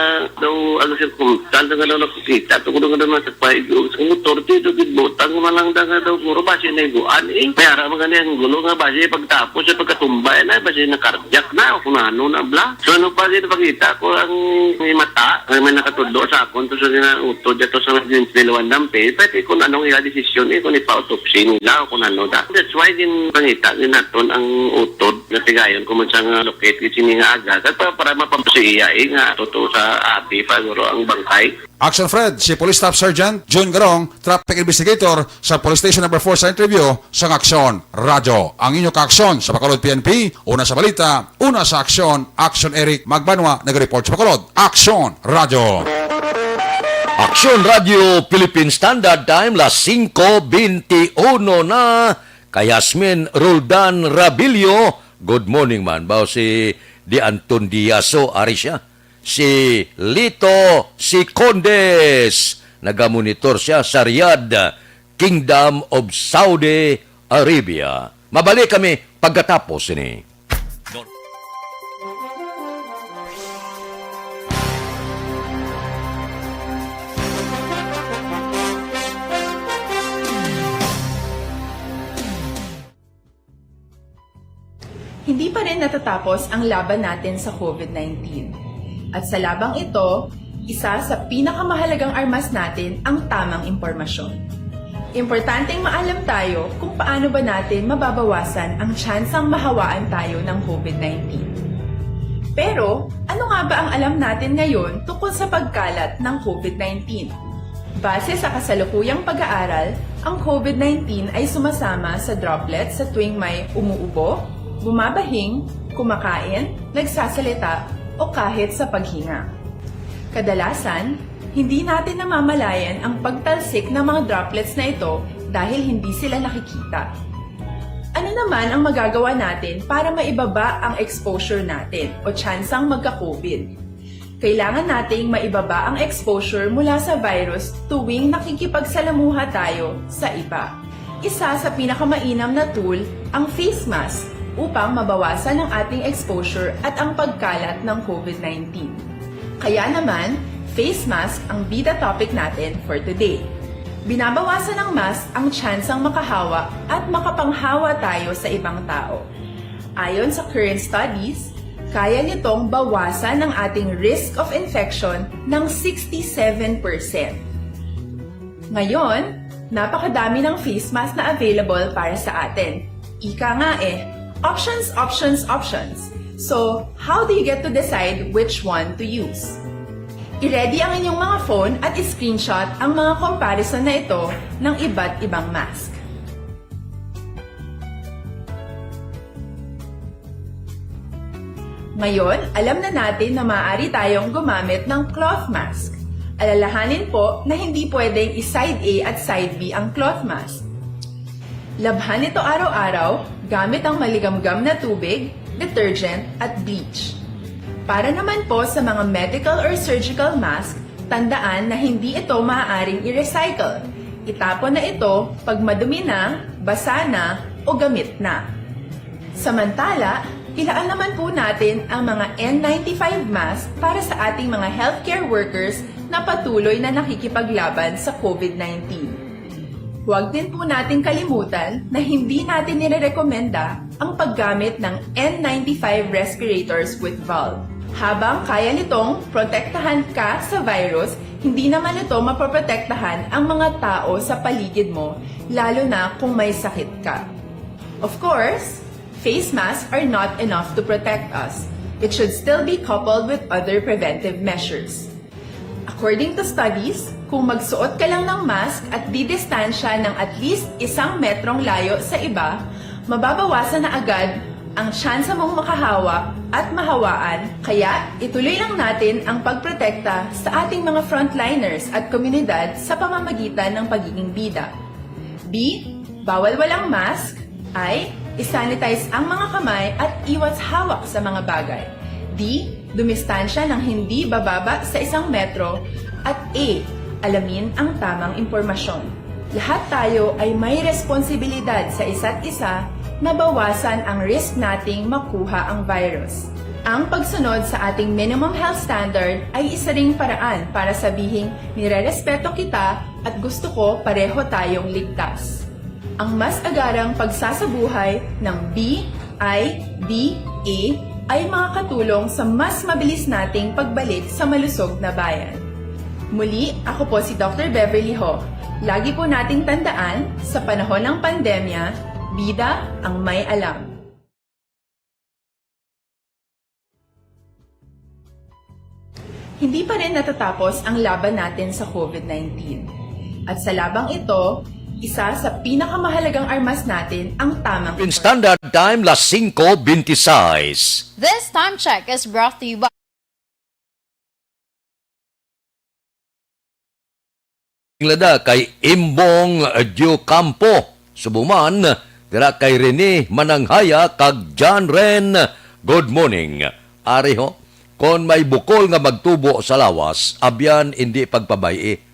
daw, ang sirkumstan nga daw nakikita, to ko nga daw nasa paigo. Ang motor, ti, daw gid butang mo lang da nga daw, puro ba siya naibuan, eh. May ara man gani ang gulo nga ba siya pagtapos, siya pagkatumba, eh, na, ba siya na-cardiac na, o kung ano na, bla. So, ano pa gid pakita ko ang may mata, ang may nakatudo sa akon, to sa ginautod, ito sa Greensville, Wandampe, pwede kung anong ila desisyon, eh, kung ipa-autopsy nila o kung ano da. That's why din pangita din naton ang utod, natigayon ko man sa nga locate, kasi nga aga, kag pa-, para mapamasiya, eh, nga totoo sa abi pa, guro, ang bangkay. Action Fred, si Police Staff Sergeant Jun Garong, traffic investigator sa Police Station Number four sa interview sa Aksyon Radyo. Ang inyo kaaksyon sa Bacolod P N P, una sa balita, una sa aksyon, Action Eric Magbanwa, nag-report sa Bacolod. Aksyon Radyo. Aksyon Radyo Philippine Standard Time, las singko benti uno na. Kay Yasmin Roldan Rabilio, good morning man. Bao si Di Anton Diaso, ari siya. Si Lito, si Condes. Nagamonitor siya sa Riyadh, Kingdom of Saudi Arabia. Mabalik kami pagkatapos ini. Hindi pa rin natatapos ang laban natin sa COVID nineteen. At sa labang ito, isa sa pinakamahalagang armas natin ang tamang impormasyon. Importanteng maalam tayo kung paano ba natin mababawasan ang tsansang mahawaan tayo ng COVID nineteen. Pero, ano nga ba ang alam natin ngayon tungkol sa pagkalat ng COVID nineteen? Base sa kasalukuyang pag-aaral, ang COVID nineteen ay sumasama sa droplets sa tuwing may umuubo, bumabahing, kumakain, nagsasalita, o kahit sa paghinga. Kadalasan, hindi natin namamalayan ang pagtalsik ng mga droplets na ito dahil hindi sila nakikita. Ano naman ang magagawa natin para maibaba ang exposure natin o tsansang magka-COVID? Kailangan nating maibaba ang exposure mula sa virus tuwing nakikipagsalamuha tayo sa iba. Isa sa pinakamainam na tool ang face mask upang mabawasan ang ating exposure at ang pagkalat ng COVID nineteen. Kaya naman, face mask ang bida topic natin for today. Binabawasan ng mask ang tsansang makahawa at makapanghawa tayo sa ibang tao. Ayon sa current studies, kaya nitong bawasan ang ating risk of infection ng sixty-seven percent. Ngayon, napakadami ng face mask na available para sa atin. Ika nga eh, options, options, options. So, how do you get to decide which one to use? I-ready ang inyong mga phone at i-screenshot ang mga comparison na ito ng iba't ibang mask. Ngayon, alam na natin na maaari tayong gumamit ng cloth mask. Alalahanin po na hindi pwedeng i-side A at side B ang cloth mask. Labhan ito araw-araw gamit ang maligamgam na tubig, detergent, at bleach. Para naman po sa mga medical or surgical mask, tandaan na hindi ito maaaring i-recycle. Itapon na ito pag madumi na, basa na, o gamit na. Samantala, ilaan naman po natin ang mga N ninety-five mask para sa ating mga healthcare workers na patuloy na nakikipaglaban sa COVID nineteen. Huwag din po nating kalimutan na hindi natin nirerekomenda ang paggamit ng N ninety-five respirators with valve. Habang kaya nitong protektahan ka sa virus, hindi naman ito mapoprotektahan ang mga tao sa paligid mo, lalo na kung may sakit ka. Of course, face masks are not enough to protect us. It should still be coupled with other preventive measures. According to studies, kung magsuot ka lang ng mask at didistansya ng at least isang metrong layo sa iba, mababawasan na agad ang tsansa mong makahawa at mahawaan, kaya ituloy lang natin ang pagprotekta sa ating mga frontliners at komunidad sa pamamagitan ng pagiging bida. B, bawal walang mask. I, isanitize ang mga kamay at iwas hawak sa mga bagay. D, dumistansya ng hindi bababa sa isang metro. At E, alamin ang tamang impormasyon. Lahat tayo ay may responsibilidad sa isa't isa na bawasan ang risk nating makuha ang virus. Ang pagsunod sa ating minimum health standard ay isa ring paraan para sabihing nirerespeto kita at gusto ko pareho tayong ligtas. Ang mas agarang pagsasabuhay ng B I D A ay makakatulong sa mas mabilis nating pagbalik sa malusog na bayan. Muli, ako po si Doctor Beverly Ho. Lagi po nating tandaan, sa panahon ng pandemya, bida ang may alam. Hindi pa rin natatapos ang laban natin sa COVID nineteen. At sa labang ito, isa sa pinakamahalagang armas natin ang tamang In Standard Time, las singko beintiseis. This time check is brought to you by Lada kay Imbong Diocampo, subong man dira kay Rene Mananghaya kag John Ren. Good morning. Ari ho, kon may bukol nga magtubo sa lawas, abyan indi pagpabay-i.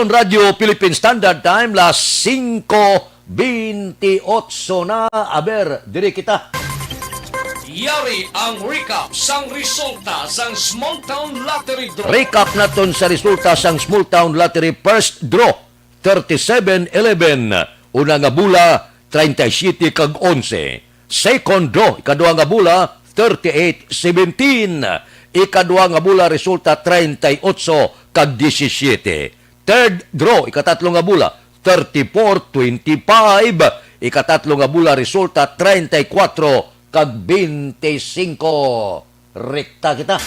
Radyo Philippine Standard Time, las singko bintiocho na. Aber, diri kita. Yari ang recap sang resulta sang Small Town Lottery Draw. Recap naton sa resulta sang Small Town Lottery First Draw, thirty-seven eleven. Una nga bola, treinta y siete kag onse. Second draw, ikadua nga bola, thirty-eight seventeen. Ikadua nga bola, resulta, treinta y ocho kag disisiete. Third draw, ikatatlo nga bola, thirty-four twenty-five. Ikatatlo nga bola, resulta, treinta y cuatro kag veinticinco. Rekta kita.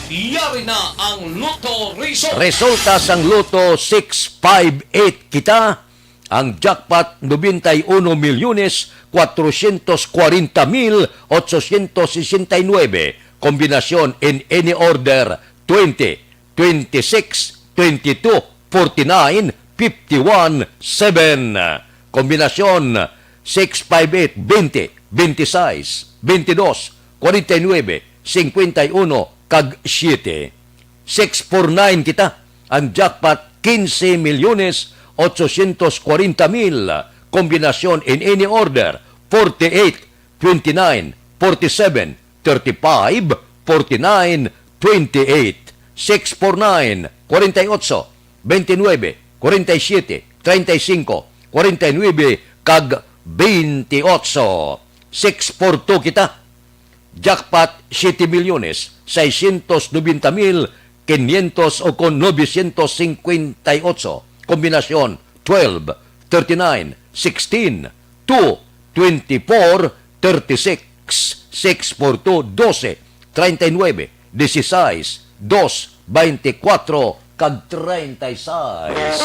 Yari na ang Lotto result. Resulta sang Lotto six five eight kita. Ang jackpot, noventa y uno milyones cuatrocientos cuarenta mil ochocientos sesenta y nueve. Kombinasyon in any order, twenty, twenty-six, twenty-two, forty-nine, fifty-one, seven. Kombinasyon, six five eight, twenty, twenty-six, twenty-two, forty-nine, fifty-one, kag siete. Six four nine kita. Ang jackpot, quince milyones ochocientos cuarenta mil. Kombinasyon in any order, forty-eight, twenty-nine, forty-seven, thirty-five, forty-nine, twenty-eight, six four nine, forty-eight, twenty-nine, forty-seven, thirty-five, forty-nine, twenty-eight, six four nine, forty-eight, twenty-nine, twenty-eight, six four two kita. Jackpot, siete milyones seiscientos noventa mil quinientos o kon novecientos cincuenta y ocho. Kombinasyon, twelve, thirty-nine, sixteen, two, twenty-four, thirty-six, six four two, doce, treinta y nueve, dieciséis, dos, veinticuatro, kag treinta y seis.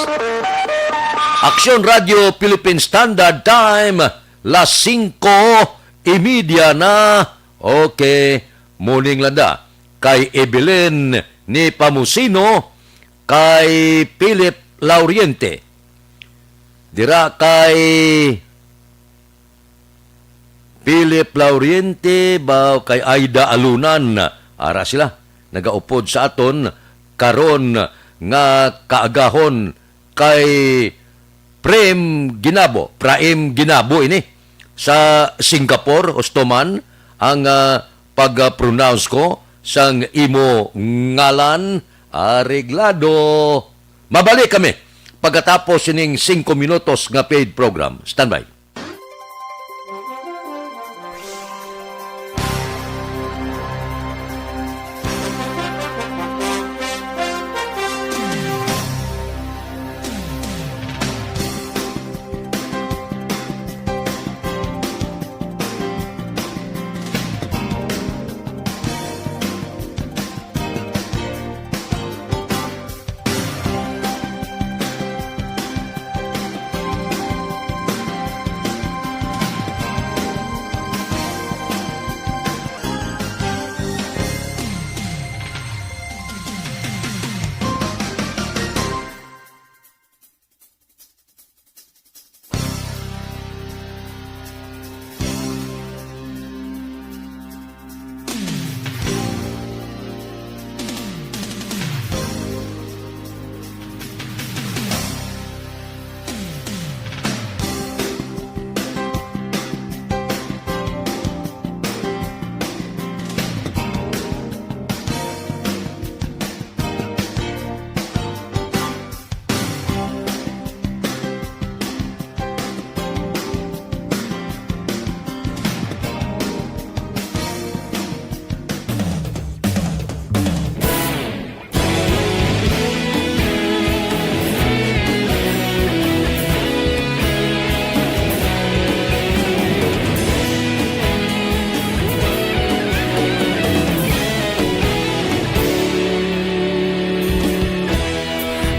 Aksyon Radyo Philippine Standard Time, las singko y media na. Okay, morning, Landa. Kay Evelyn ni Pamusino, kay Philip Lauriente. Dira kay Philip Lauriente ba kay Aida Alunan? Ara sila, nagaupod sa aton karon nga kaagahon kay Prem Ginabo. Praim Ginabo ini. Sa Singapore, husto man ang, ah, pag-pronounce ko sang imo ngalan, areglado. Mabalik kami pagkatapos sining singko minutos nga paid program. Standby.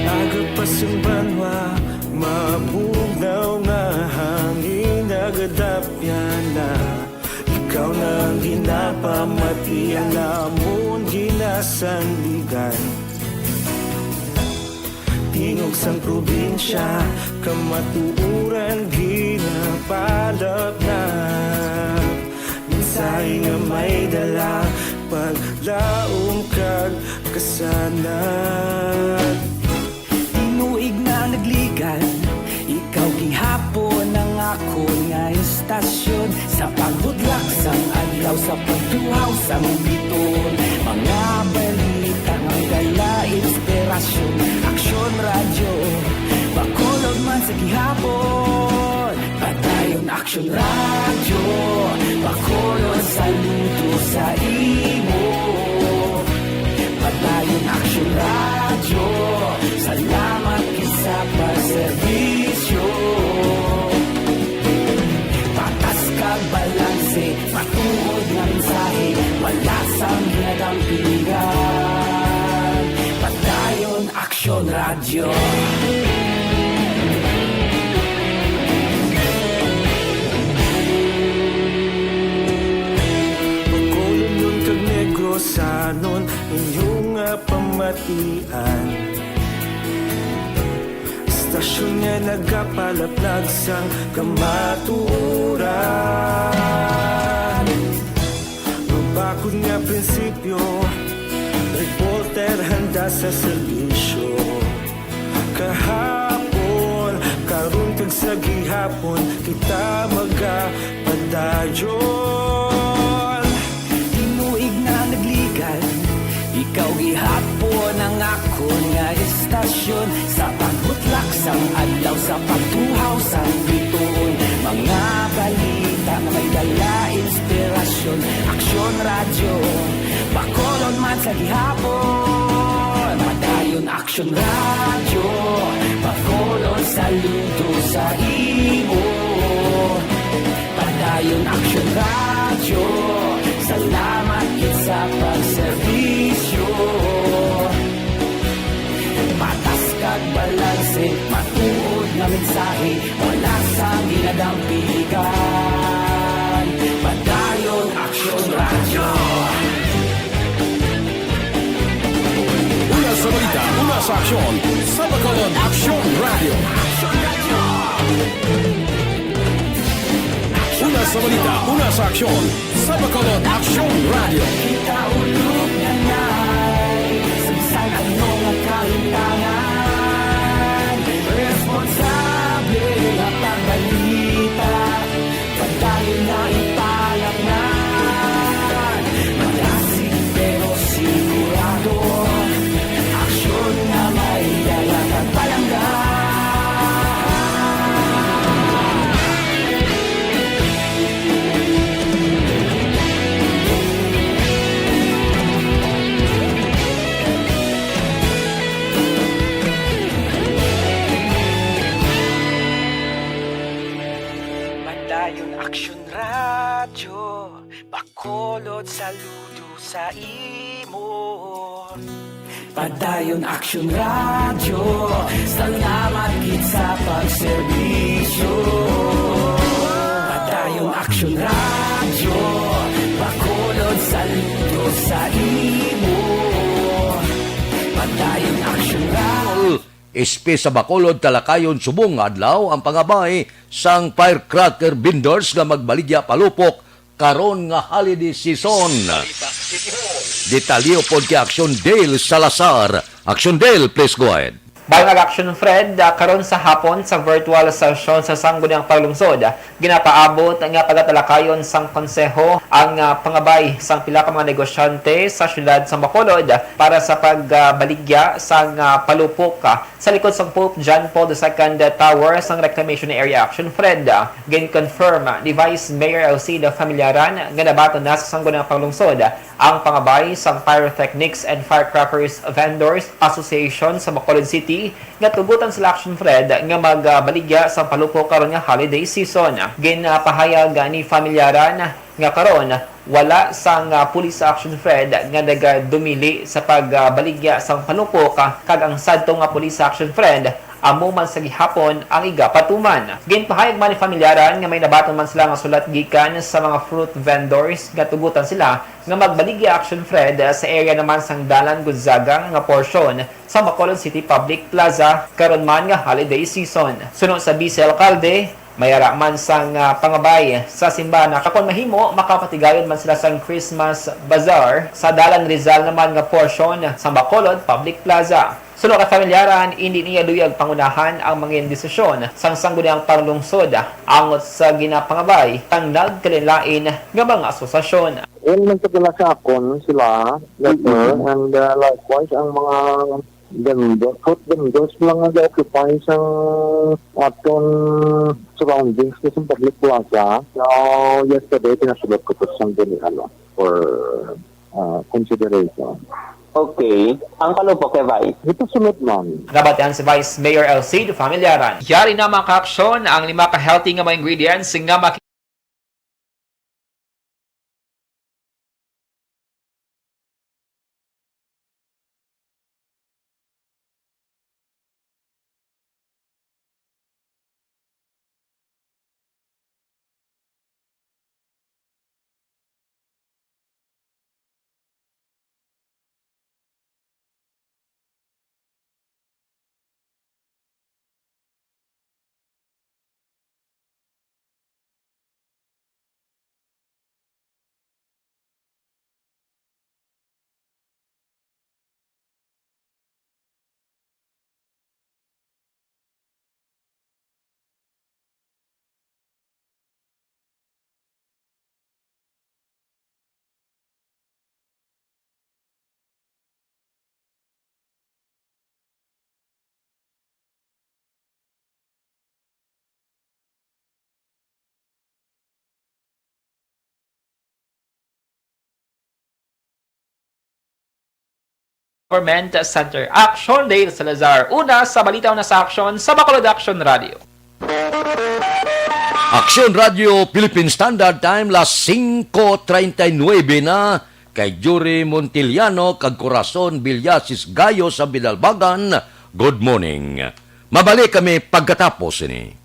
Aga pa sang banwa, mabugnaw nga hangin, nagadapyan na. Ikaw na ang ginapamati, ang amon ginasandigan. Tingog sang probinsya, kamatuoran ginapalapnap. Mensahe nga may dala, paglaom kag kasanag. Sa paghudlak sang adlaw, sa pagtuhaw sang bituon, mga balita nga may dala inspirasyon. Aksyon Radyo, Bacolod man sa gihapon. Padayon Aksyon Radyo, Bacolod saludo sa imo. Padayon Aksyon Radyo, salamat gid sa pagserbisyo. Patas kag balanse, matuod nga mensahe, wala sang ginadampigan. Padayon Aksyon Radyo. Bacolodnon kag Negrosanon, inyo nga pamatian. Istasyon nga nagapalaplag sang kamatuoran. Mabakod nga prinsipyo, reporter handa sa serbisyo. Kahapon, karon kag sa gihapon, kita magapadayon. Tinuig na nagligan, ikaw gihapon ang akon nga istasyon. Sa pagbutlak sang adlaw, sa pagtuhaw sang bituon, mga balita nga may dala inspirasyon. Aksyon Radyo, Bacolod man sa gihapon. Padayon Aksyon Radyo, Bacolod saludo sa imo. Padayon Aksyon Radyo, salamat gid sa pagserbisyo. Patas kag balanse, matuod nga mensahe, wala sang ginadampigan. Padayon Aksyon Radyo. Una sa balita, una sa aksyon, sa Bacolod Aksyon Radyo. Una sa balita, una sa aksyon, sa Bacolod Aksyon Radyo. Kita ulog na nay, sa bisan ano nga kalimtangan, responsable nga pagbalita. Padayon na ipalatnan, malasig pero sigurado. Aksyon nga may dala kag palangga. Padayon Aksyon Radyo, Bacolod saludo sa imo. Padayon Aksyon Radyo, salamat gid sa pagserbisyo. Padayon Aksyon Radyo, Bacolod saludo sa imo. Padayon Aksyon Radyo. Espe sa Bacolod, Talakayon subong nga adlaw ang pangabay sang firecracker vendors nga magbaligya palupok karon nga holiday season. Detalye upod kay Action Dale Salazar. Action Dale, please go ahead. Balang Action Fred, ah, karon sa hapon sa virtual session sa Sangguniang Panglungsod, ah, ginapaabot nga pagatalakayon sang konseho ang, ah, pangabay sang pila ka mga negosyante sa siyudad sa Bacolod, ah, para sa pagbaligya sang, ah, palupok, ah, sa likod sang Pope John Paul the Second Tower sang Reclamation Area Action Fred. Gin-confirm ni Vice Mayor Alcida Familiaran nga nabaton na sa Sangguniang Panglungsod ang pangabay sang Pyrotechnics and Firecrackers Vendors Association sa Bacolod City nga tugutan sila Action Fred nga magbaligya sang palupok karon nga holiday season. Ginpahayag ni Familiaran nga karon wala sang, ah, pulis sa Action Fred nga nagadumili sa pagbaligya sang palupok, ah, kag ang sadto nga pulis sa Action Fred amo man sa gihapon ang igapatuman. Ginpahayag man ni Familiaran nga may nabaton man sila nga sulat gikan sa mga fruit vendors nga tugutan sila nga magbaligya Action Fred sa area naman sang Dalan Gonzaga nga porsyon sa Bacolod City Public Plaza karon man nga holiday season. Suno sa Vice Alcalde, may ara man sang, ah, pangabay sa simbahan nga kon mahimo, makapatigayon man sila sang Christmas Bazaar sa Dalan Rizal naman nga porsyon sa Bacolod Public Plaza. Suno ka familyaran, indi niya luyag pangunahan ang mga desisyon sang Sangguniang Panglungsod angot sa ginapangabay sang nagkalainlain nga mga asosasyon. Well, nagpadala sa akon sila letter, mhm, and, uh, likewise ang mga vendor, food vendors lang nga ga-occupy sang aton surroundings ni sa public plaza. So, yesterday, pinasulod ko to sa Sangguniang, ano, for, uh, consideration. Okay. Ang kalupo kay Vice? Ito sunod man. Nabatian si Vice Mayor El Cid Familiaran. Yari na makaaksyon ang lima ka healthy nga mga ingredients nga maki- Government Center. Action, Dale Salazar. Una sa balita, una sa aksyon sa Bacolod Action Radio. Aksyon Radio Philippine Standard Time, las singko treinta y nuebe na. Kay Jury Montiliano kag Corazon Villasis Gayo sa Binalbagan, good morning. Mabalik kami pagkatapos ini.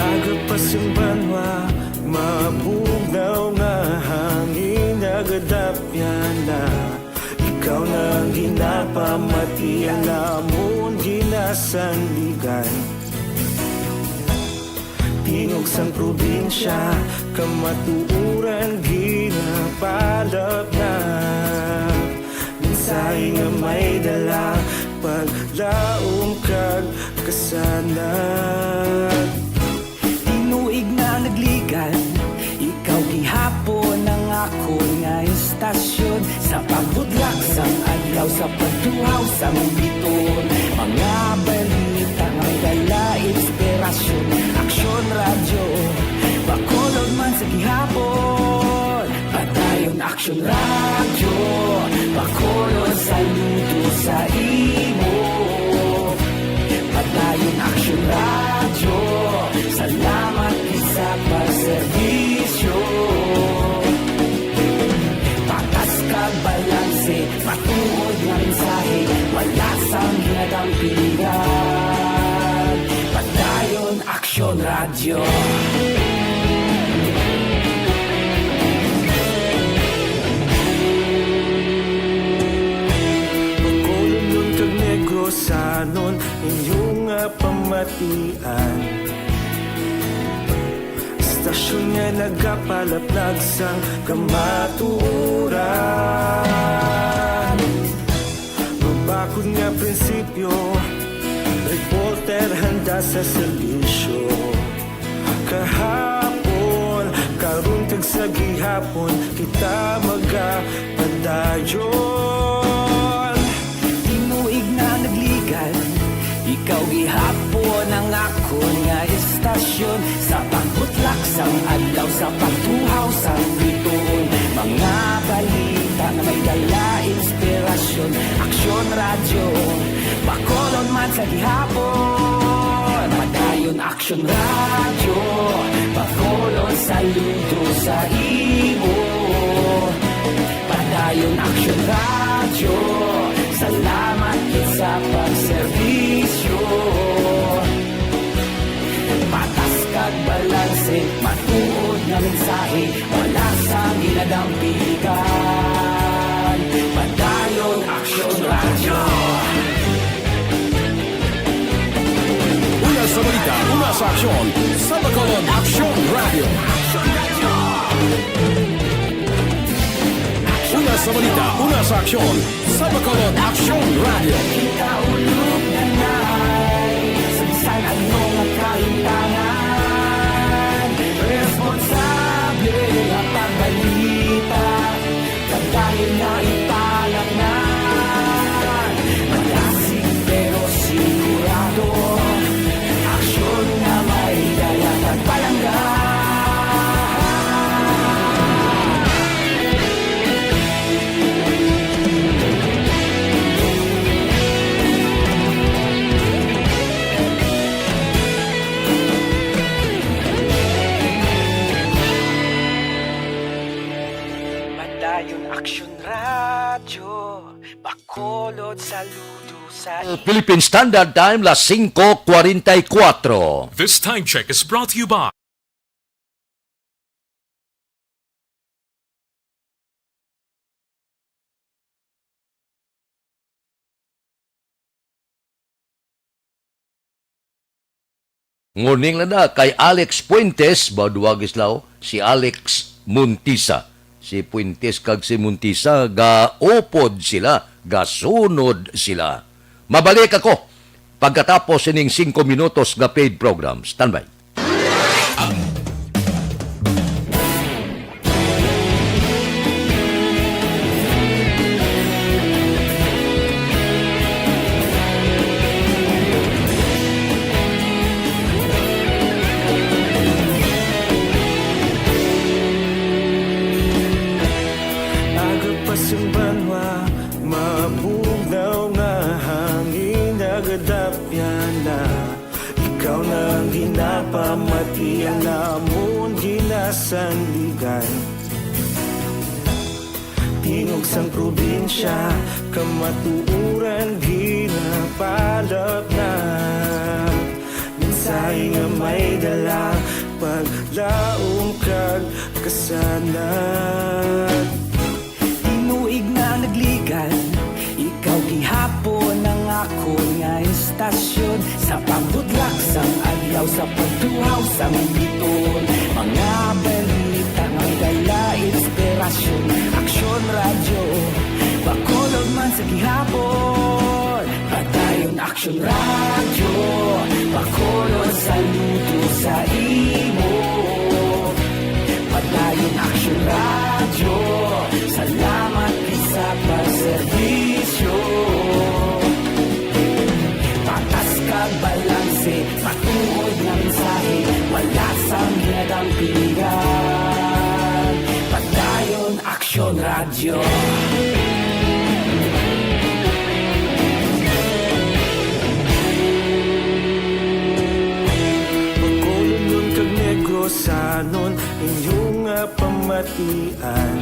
Aga pa sing banwa, mabugnaw nga hangin nagadapyan na. Ikaw na ang ginapamati, ang amon ginasandigan. Tingog sang probinsya, kamatuoran ginapalapnap. Mensahe nga may dala, paglaom kag kasanag. Tinuig na nagligan, ikaw gihapon ang akon nga istasyon. Sa pagbudlak sang adlaw, sa pagtuhaw sang biton, mga balita nga may dala inspirasyon. Aksyon Radyo, Bacolod man sa gihapon. Padayon Aksyon Radyo, Bacolod, saludo sa imo. Padayon Aksyon Radyo, salamat gid sa pagserbisyo. Patas kag balanse, matuod nga mensahe, wala sang ginadampigan. Padayon Aksyon Radyo. Bacolodnon kag Negrosanon, inyo nga pamatian. Istasyon nga nagapalaplag sang kamatuoran. Mabakod nga prinsipyo, reporter handa sa serbisyo. Kahapon, karon kag sa gihapon, kita magapadayon. Tinuig na nagligan, ikaw gihapon Ang akon nga istasyon, sa pagbutlak sang adlaw, sa pagtuhaw sang bituon, mga balita nga may dala inspirasyon. Aksyon Radyo, Bacolod man sa gihapon. Padayon Aksyon Radyo, Bacolod saludo sa imo. Padayon Aksyon Radyo, salamat gid sa pagserbisyo. Patas kag balanse, matuod nga mensahe, wala sang ginadampigan. Padayon Aksyon Radyo. Una sa balita, una sa aksyon, sa Bacolod Aksyon Radyo. Una sa balita, una sa aksyon, sa Bacolod Aksyon Radyo. Kita ulog na nay, sa bisan ano nga kahintangan, responsable nga pagbalita. Padayon nga ipalatnan, malasig pero sigurado, aksyon nga may dala kag palangga. Padayon Aksyon Radyo, Bacolod saludo sa Philippine Standard Time, las singko kwarenta y kuwatro. This time check is brought to you by Morning na na kay Alex Fuentes, Baudwag Islao, si Alex Montisa. Si Fuentes kag si Montisa, gaupod sila, gasunod sila. Mabalik ako pagkatapos sining singko minutos nga paid program. Standby. Aga pa sing banwa, mabugnaw nga hangin nagadapyan na. Ikaw na ang ginapamati, ang amon ginasandigan. Tingog sang probinsya, kamatuoran ginapalapnat. Mensahe nga may dala, paglaom kag kasanag. Tinuig na nagligan, ikaw gihapon ang akon nga istasyon. Sa pagbutlak sang adlaw, sa pagtuhaw sang bituon, mga balita nga may dala inspirasyon. Aksyon Radyo, Bacolod man sa gihapon. Padayon Aksyon Radyo, Bacolod saludo sa imo. Padayon Aksyon Radyo, salamat gid sa pagserbisyo. Patas kag balanse, matuod nga mensahe, wala sang ginadampigan. Padayon Aksyon Radyo. Bacolodnon kag Negrosanon, inyo nga pamatian.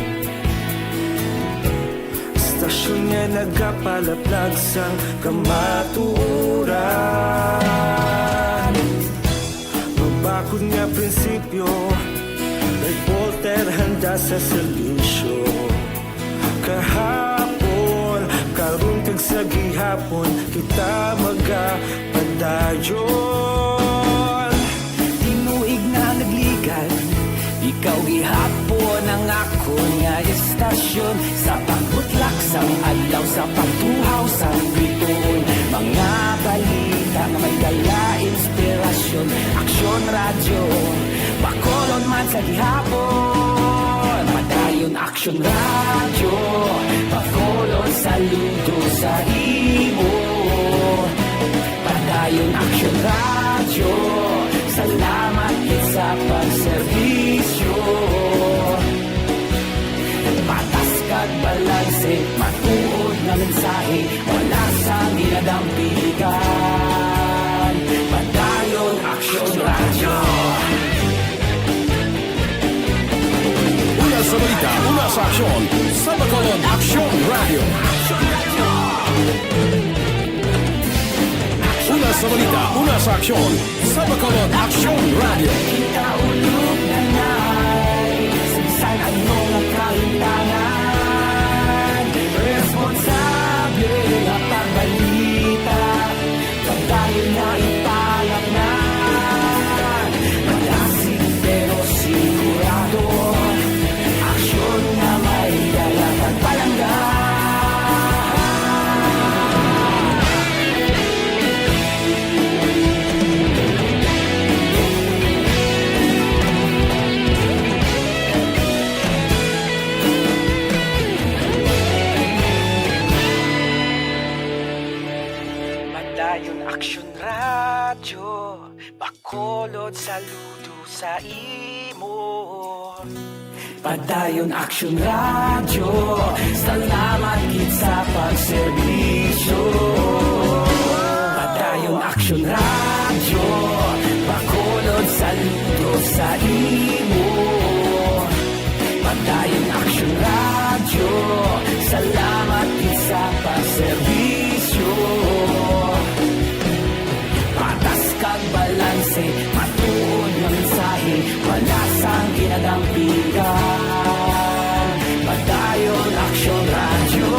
Istasyon nga nagapalaplag sang kamatuoran. Mabakod nga prinsipyo, reporter handa sa serbisyo. Kahapon, karon kag sa gihapon, kita magapadayon. Tinuig na nagligan, ikaw gihapon ang akon nga istasyon. Sa pagbutlak sang adlaw, sa pagtuhaw sang bituon, mga balita nga may dala inspirasyon. Aksyon Radyo, Bacolod man sa gihapon. Padayon Aksyon Radyo, Bacolod saludo sa imo. Padayon Aksyon Radyo. Wala sang ginadampigan. Padayon Aksyon Radyo. Una sa balita, una sa aksyon, sa Bacolod, Aksyon Radyo. Una sa balita, una sa aksyon, sa Bacolod, Aksyon Radyo. Kita ulog na nai, sa bisan ano nga kalimtangan, responsable nga pagbalita, padayon na ipalaknag. Malasig pero sigurado, aksyon nga may dala kag palangga. Padayon Aksyon Radyo, Bacolod, saludo sa imo. Padayon Aksyon Radyo, salamat gid sa pagserbisyo. Padayon Aksyon Radyo, Bacolod, saludo sa imo. Padayon Aksyon Radyo, salamat gid sa pagserbisyo. Patas kag balanse, matuod nga mensahe, wala sang ginadampigan. Padayon Aksyon Radyo.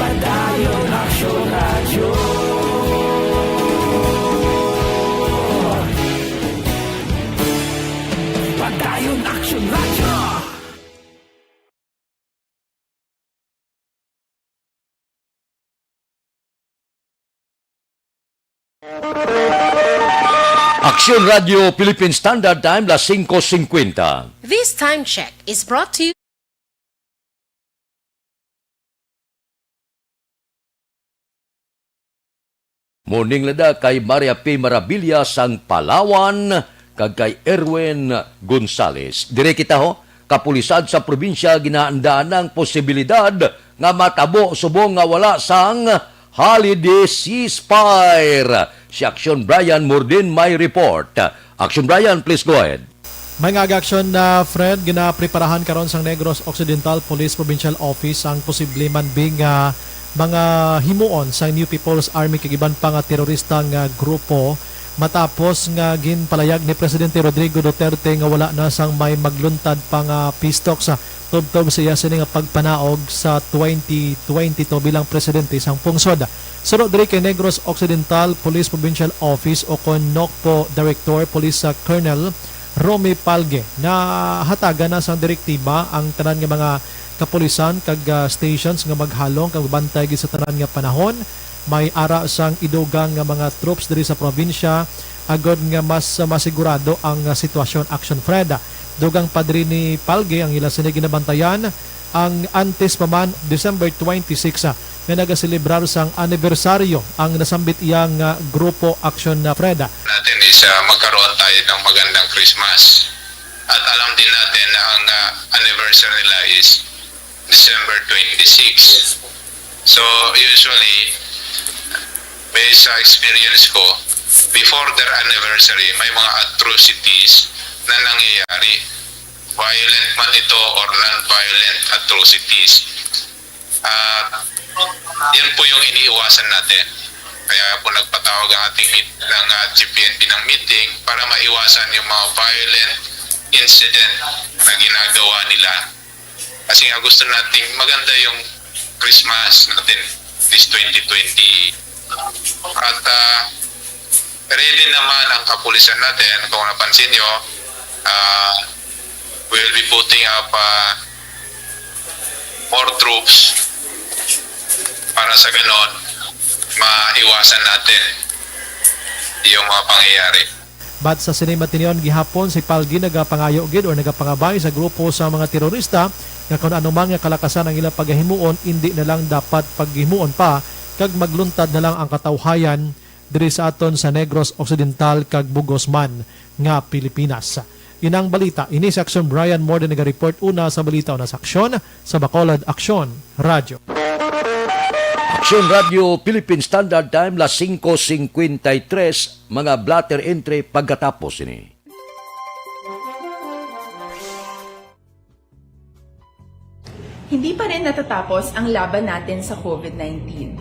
Padayon Aksyon Radyo. Padayon Aksyon Radyo. Aksyon Radio Philippine Standard Time, las singko singkwenta. This time check is brought to you. Morning lada kay Maria P Marabilia sang Palawan kag kay Erwin Gonzales. Dire kita ho, kapulisan sa probinsya ginaandaan ang posibilidad nga matabo subong nga wala sang holiday ceasefire. Si Aksyon Brian Mordin may report. Aksyon Brian, please go ahead. May nga aga aksyon na, Fred, ginapreparahan karon sang Negros Occidental Police Provincial Office ang posible man bing nga mga himuon sang New People's Army kag iban pa nga terorista nga grupo matapos nga ginpalayag ni Presidente Rodrigo Duterte nga wala na sang may magluntad pa nga peace talks tubtob sa iya sini nga pagpanaog sa twenty twenty-two bilang presidente sang pungsod. Suno diri kay Negros Occidental Police Provincial Office o kon NOCPO Director Police sa Colonel Romy Palge, nahatagan na sang direktiba ang tanan nga mga kapulisan kag, ah, stations nga maghalong kag magbantay gid sa tanan nga panahon. May ara sang idugang nga mga troops diri sa probinsya agod nga mas masigurado ang, ah, sitwasyon. Action Fred. Dugang pa diri ni Palge ang ila sini ginabantayan ang antes pa man December twenty-six, ah, nga nagaselebrar sang anibersaryo ang nasambit iya nga grupo. Action na Fred. Natin is, ah, magkaroon tayo ng magandang Christmas. At alam din natin na ang, ah, anniversary nila is December twenty-six. So, usually, based sa experience ko, before their anniversary, may mga atrocities na nangyayari. Violent man ito or non-violent atrocities. At yan po yung iniiwasan natin. Kaya po nagpatawag ang ating meet-, ng, ah, G P N P ng meeting para maiwasan yung mga violent incident na ginagawa nila. Kasi nga gusto nating maganda yung Christmas natin this twenty twenty. At, ah, ready naman ang kapulisan natin. Kung napansin nyo, ah, we'll be putting up, ah, more troops para sa ganon, maiwasan natin yung mga pangyayari. But sa sini matinion gihapon, si Palgi nagapangayo gid or nagapangabay sa grupo sa mga terorista nga kon ano man nga kalakasan ang ilang pagahimuon, indi na lang dapat paghimuon pa kag magluntad na lang ang katawhayan diri sa aton sa Negros Occidental kag bugos man nga Pilipinas. Inang balita, ini si Aksyon Brian Morden naga-report una sa balita, una sa Aksyon, sa Bacolod Aksyon Radyo. Aksyon Radyo Philippine Standard Time, las singko singkwenta y tres, mga blotter entry pagkatapos ini. Hindi pa rin natatapos ang laban natin sa covid nineteen.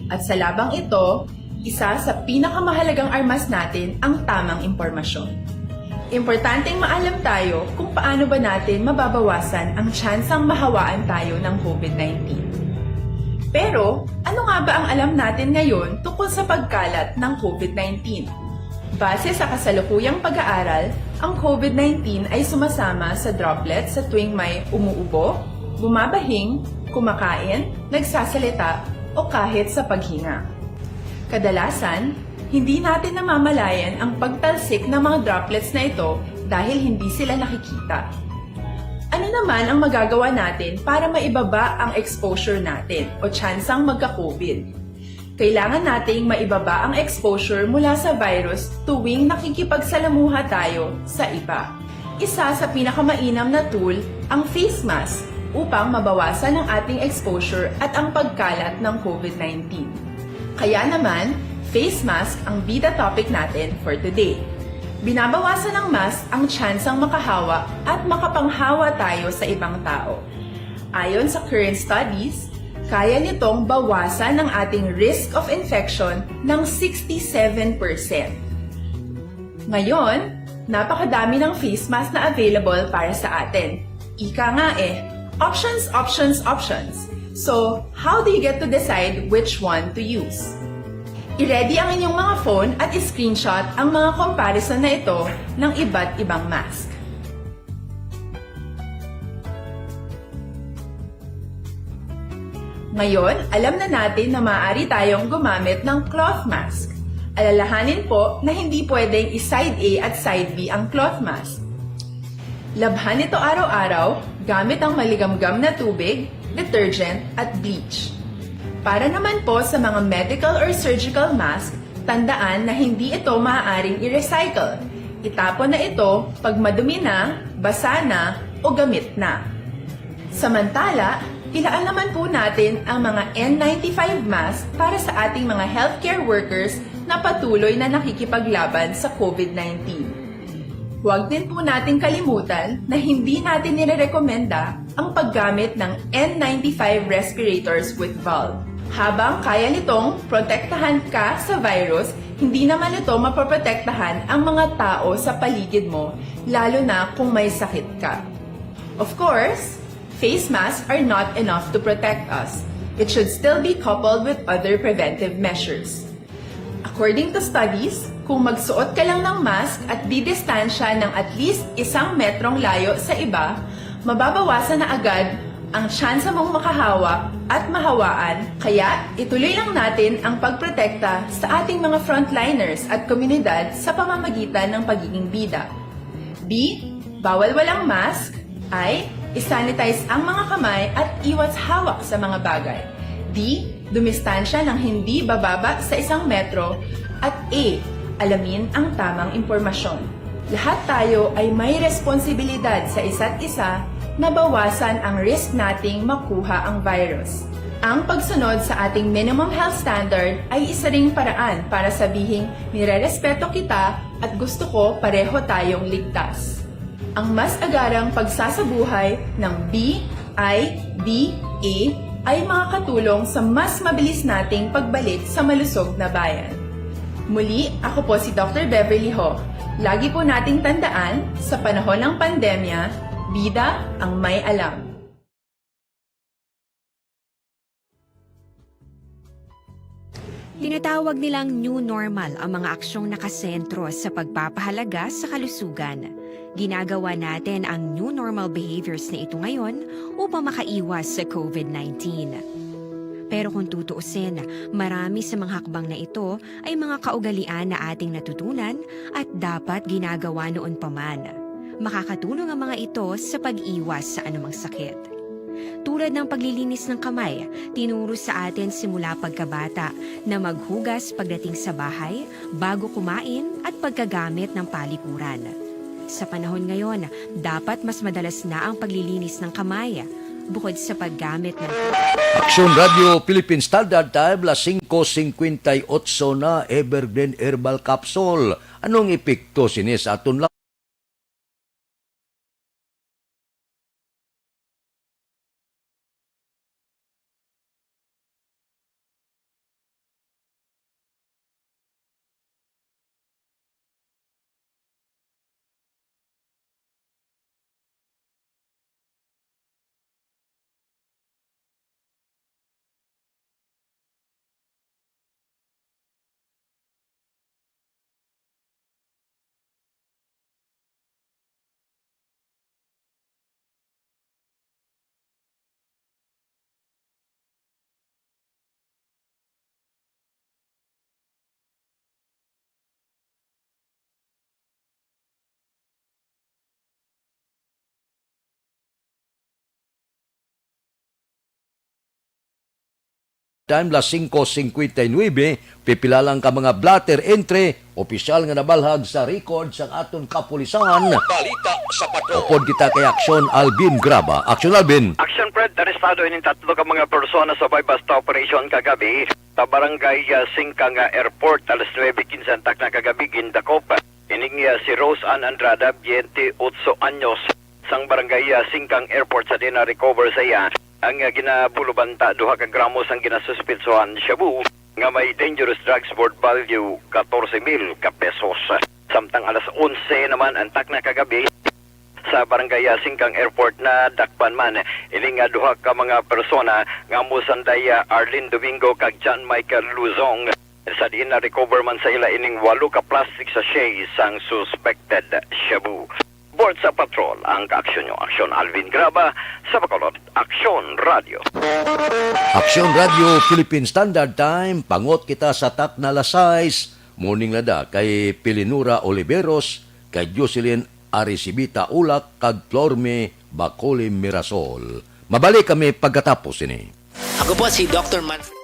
At sa labang ito, isa sa pinakamahalagang armas natin ang tamang impormasyon. Importanteng maalam tayo kung paano ba natin mababawasan ang tsansang mahawaan tayo ng covid nineteen. Pero, ano nga ba ang alam natin ngayon tungkol sa pagkalat ng covid nineteen? Base sa kasalukuyang pag-aaral, ang covid nineteen ay sumasama sa droplets sa tuwing may umuubo, bumabahing, kumakain, nagsasalita, o kahit sa paghinga. Kadalasan, hindi natin namamalayan ang pagtalsik ng mga droplets na ito dahil hindi sila nakikita. Ano naman ang magagawa natin para maibaba ang exposure natin o tsansang magka-covid? Kailangan nating maibaba ang exposure mula sa virus tuwing nakikipagsalamuha tayo sa iba. Isa sa pinakamainam na tool ang face mask upang mabawasan ang ating exposure at ang pagkalat ng covid nineteen. Kaya naman, face mask ang bida topic natin for today. Binabawasan ng mask ang tsansang makahawa at makapanghawa tayo sa ibang tao. Ayon sa current studies, kaya nitong bawasan ang ating risk of infection ng sixty-seven percent. Ngayon, napakadami ng face mask na available para sa atin. Ika nga eh, options, options, options. So, how do you get to decide which one to use? I-ready ang inyong mga phone at i-screenshot ang mga comparison na ito ng iba't ibang mask. Ngayon, alam na natin na maaari tayong gumamit ng cloth mask. Alalahanin po na hindi pwedeng i-side A at side B ang cloth mask. Labhan ito araw-araw gamit ang maligamgam na tubig, detergent, at bleach. Para naman po sa mga medical or surgical mask, tandaan na hindi ito maaaring i-recycle. Itapon na ito pag madumi na, basa na, o gamit na. Samantala, ilaan naman po natin ang mga N ninety-five mask para sa ating mga healthcare workers na patuloy na nakikipaglaban sa covid nineteen. Huwag din po nating kalimutan na hindi natin nirerekomenda ang paggamit ng N ninety-five respirators with valve. Habang kaya nitong protektahan ka sa virus, hindi naman ito mapoprotektahan ang mga tao sa paligid mo, lalo na kung may sakit ka. Of course, face masks are not enough to protect us. It should still be coupled with other preventive measures. According to studies, kung magsuot ka lang ng mask at didistansya ng at least isang metrong layo sa iba, mababawasan na agad ang tsansa mong makahawa at mahawaan. Kaya, ituloy lang natin ang pagprotekta sa ating mga frontliners at komunidad sa pamamagitan ng pagiging bida. B, bawal walang mask. I, isanitize ang mga kamay at iwas hawak sa mga bagay. D, dumistansya ng hindi bababa sa isang metro. At A, alamin ang tamang impormasyon. Lahat tayo ay may responsibilidad sa isa't isa na bawasan ang risk nating makuha ang virus. Ang pagsunod sa ating minimum health standard ay isa ring paraan para sabihing nirerespeto kita at gusto ko pareho tayong ligtas. Ang mas agarang pagsasabuhay ng B I D A ay makakatulong sa mas mabilis nating pagbalik sa malusog na bayan. Muli, ako po si Doctor Beverly Ho. Lagi po nating tandaan, sa panahon ng pandemya, bida ang may alam. Tinatawag nilang new normal ang mga aksyong nakasentro sa pagpapahalaga sa kalusugan. Ginagawa natin ang new normal behaviors na ito ngayon upang makaiwas sa covid nineteen. Pero kung tutuusin, marami sa mga hakbang na ito ay mga kaugalian na ating natutunan at dapat ginagawa noon pa man. Makakatulong ang mga ito sa pag-iwas sa anumang sakit. Tulad ng paglilinis ng kamay, tinuro sa atin simula pagkabata na maghugas pagdating sa bahay, bago kumain, at pagkagamit ng palikuran. Sa panahon ngayon, dapat mas madalas na ang paglilinis ng kamay, bukod sa paggamit ng Aksyon Radio Philippine Standard Time, las singko singkwenta y otso na, Evergreen Herbal Capsule. Anong epekto sini sa aton la- Time, las singko singkwenta y nuebe, pipila lang ka mga blotter entry, opisyal nga nabalhag sa record sang aton kapulisan. Balita sa Patrol. Upod kita kay Aksyon Alvin Graba. Aksyon Alvin. Action Fred, arestado ining tatlo ka mga persona sa may basta operasyon kagabi sa barangay, ah, Singkang, ah, Airport. Alas nuebe quince ang takna kagabi, gindakop ining, ah, si Rose Ann Andrada, biyente otso anyos, sang barangay, ah, Singkang Airport, sa diin na-recover sa iya ang, ah, ginabulubanta, duha ka gramo sang ginasuspitsuhan shabu nga may dangerous drugs worth value katorse mil ka pesos. Samtang alas onse naman ang takna kagabi, sa barangay, ah, Singkang Airport, nadakpan man ini nga duha ka mga persona nga amo sanday, ah, Arlene Domingo kag John Michael Luzon, sa diin na-recover man sa ila ining walo ka plastic sachet sang suspected shabu. Board sa patrol ang kaaksyon nyo. Aksyon Alvin Graba, sa Bacolod, Aksyon Radio. Aksyon Radio Philippine Standard Time, pangot kita sa takna alas sais. Morning lada kay Pilinura Oliveros, kay Jocelyn Aricibita Ulak, kag Florme Bacoli Mirasol. Mabalik kami pagkatapos ini. Ako po si Doktor Manfred.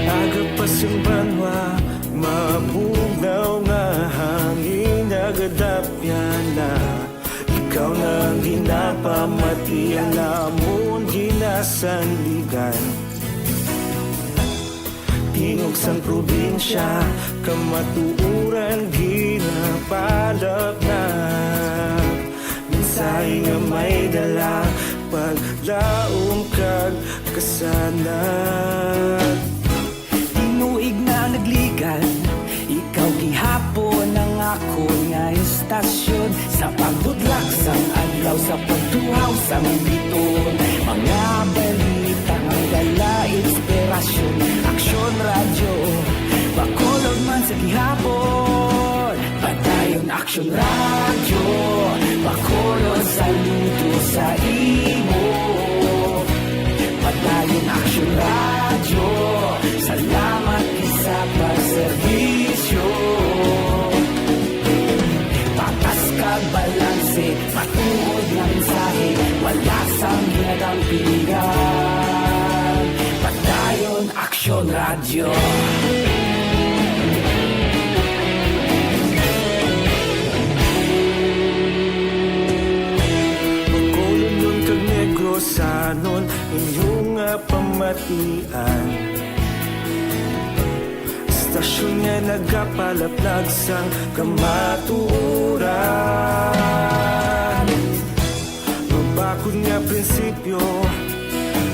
Aga pa sang banwa, mabugnaw nga hangin, nagadapyan na. Ikaw na ang ginapamati, ang amon ginasandigan. Tingog sang probinsya, kamatuoran ginapalapnap. Mensahe nga may dala, paglaom kag kasanag. Tinuig na nagligan, ikaw gihapon ang akon nga istasyon. Sa pagbudlak sang adlaw, sa pagtuhaw sang biton, mga balita nga dala inspirasyon. Aksyon Radyo, Bacolod man sa gihapon. Padayon Aksyon Radyo, Bacolod, saludo sa imo. Padayon Aksyon Radyo, salamat sa pagserbisyo. Patas kag balanse, matuod nga mensahe, wala sang ginadampingan. Padayon Aksyon Radyo. Bacolodnon kag Negrosanon, inyo nga pamatian. Istasyon nga nagapalaplag sang kamatuoran. Mabakod nga prinsipyo,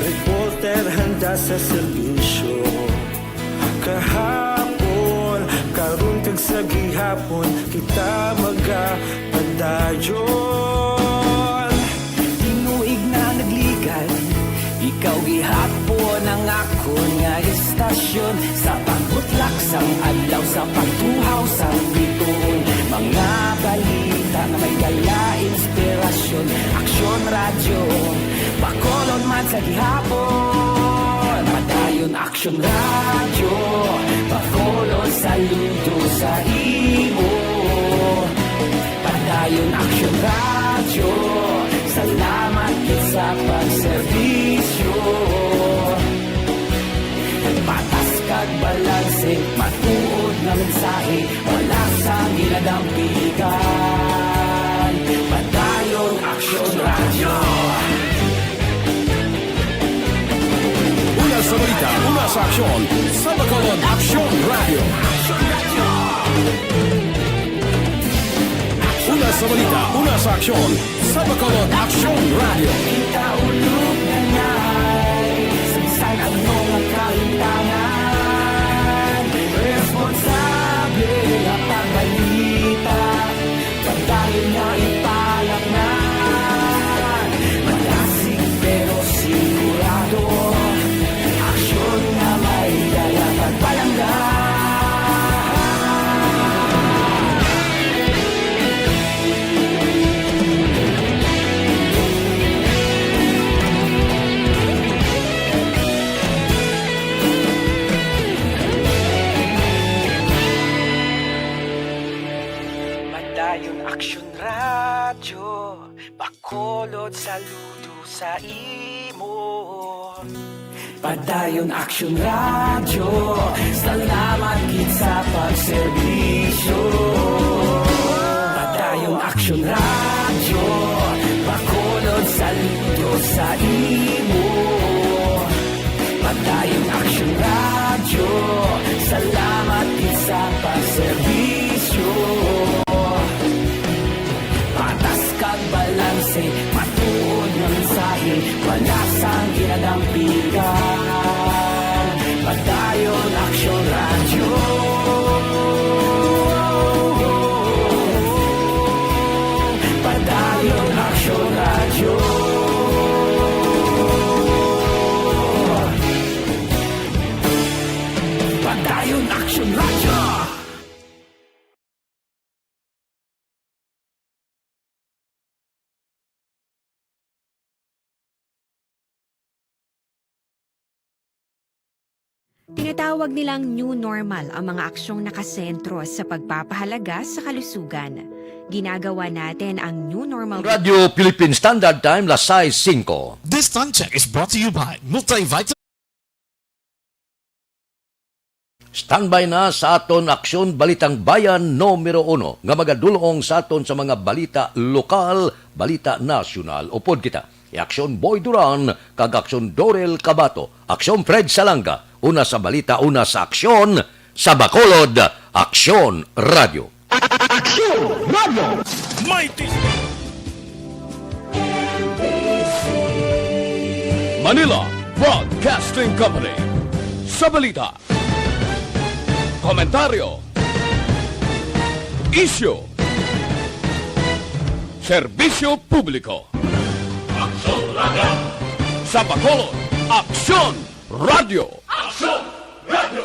reporter handa sa serbisyo. Kahapon, karon kag sa gihapon, kita magapadayon. Tinuig na nagligan, Ikaw gihapon ang akon nga istasyon, sa pagbutlak sang adlaw, sa pagtuhaw sang bituon. Mga balita nga may dala inspirasyon. Aksyon Radyo, Bacolod man sa gihapon. Padayon Aksyon Radyo, Bacolod, saludo sa imo. Padayon Aksyon Radyo, salamat gid sa pagserbisyo. Patas kag balanse, matuod nga mensahe, wala sang ginadampigan. Padayon Aksyon Radyo. Una sa balita, una sa aksyon, sa Bacolod Aksyon Radyo. Una sa balita, una sa aksyon, sa Bacolod Aksyon Radyo. Kita ulog na ngay, sa bisan ano nga kahimtangan, responsable nga pagbalita. Pagdayon nga ipalaknan, malasig pero sigurado. Aksyon nga may dala pagpalangga. Padayon Aksyon Radyo, Bacolod, saludo sa imo. Padayon Aksyon Radyo, salamat gid sa pagserbisyo. Padayon Aksyon Radyo, Bacolod, saludo sa imo. Padayon Aksyon Radyo, salamat gid sa pagserbisyo. Patas kag balanse, matuod nga mensahe, wala sang ginadampigan. Padayon Aksyon Radyo. Padayon Aksyon Radyo. Padayon Aksyon Radyo. Tinatawag nilang new normal ang mga aksyong nakasentro sa pagpapahalaga sa kalusugan. Ginagawa natin ang new normal. Radio Philippine Standard Time, las sais singko. This time check is brought to you by Multivitamin. Standby na sa aton Aksyon Balitang Bayan numero uno nga magadul-ong sa aton sa mga balita lokal, balita nasyonal, upod kita. I-Aksyon Boy Duran kag Aksyon Dorel Cabato, Aksyon Fred Salanga, una sa balita, una sa aksyon, sa Bacolod, Aksyon Radio. Aksyon Radio. May tis- Manila Broadcasting Company. Sa balita, komentaryo, isyu, serbisyo publiko. Aksyon Radio. Sa Bacolod, Aksyon Radio. Aksyon Radio.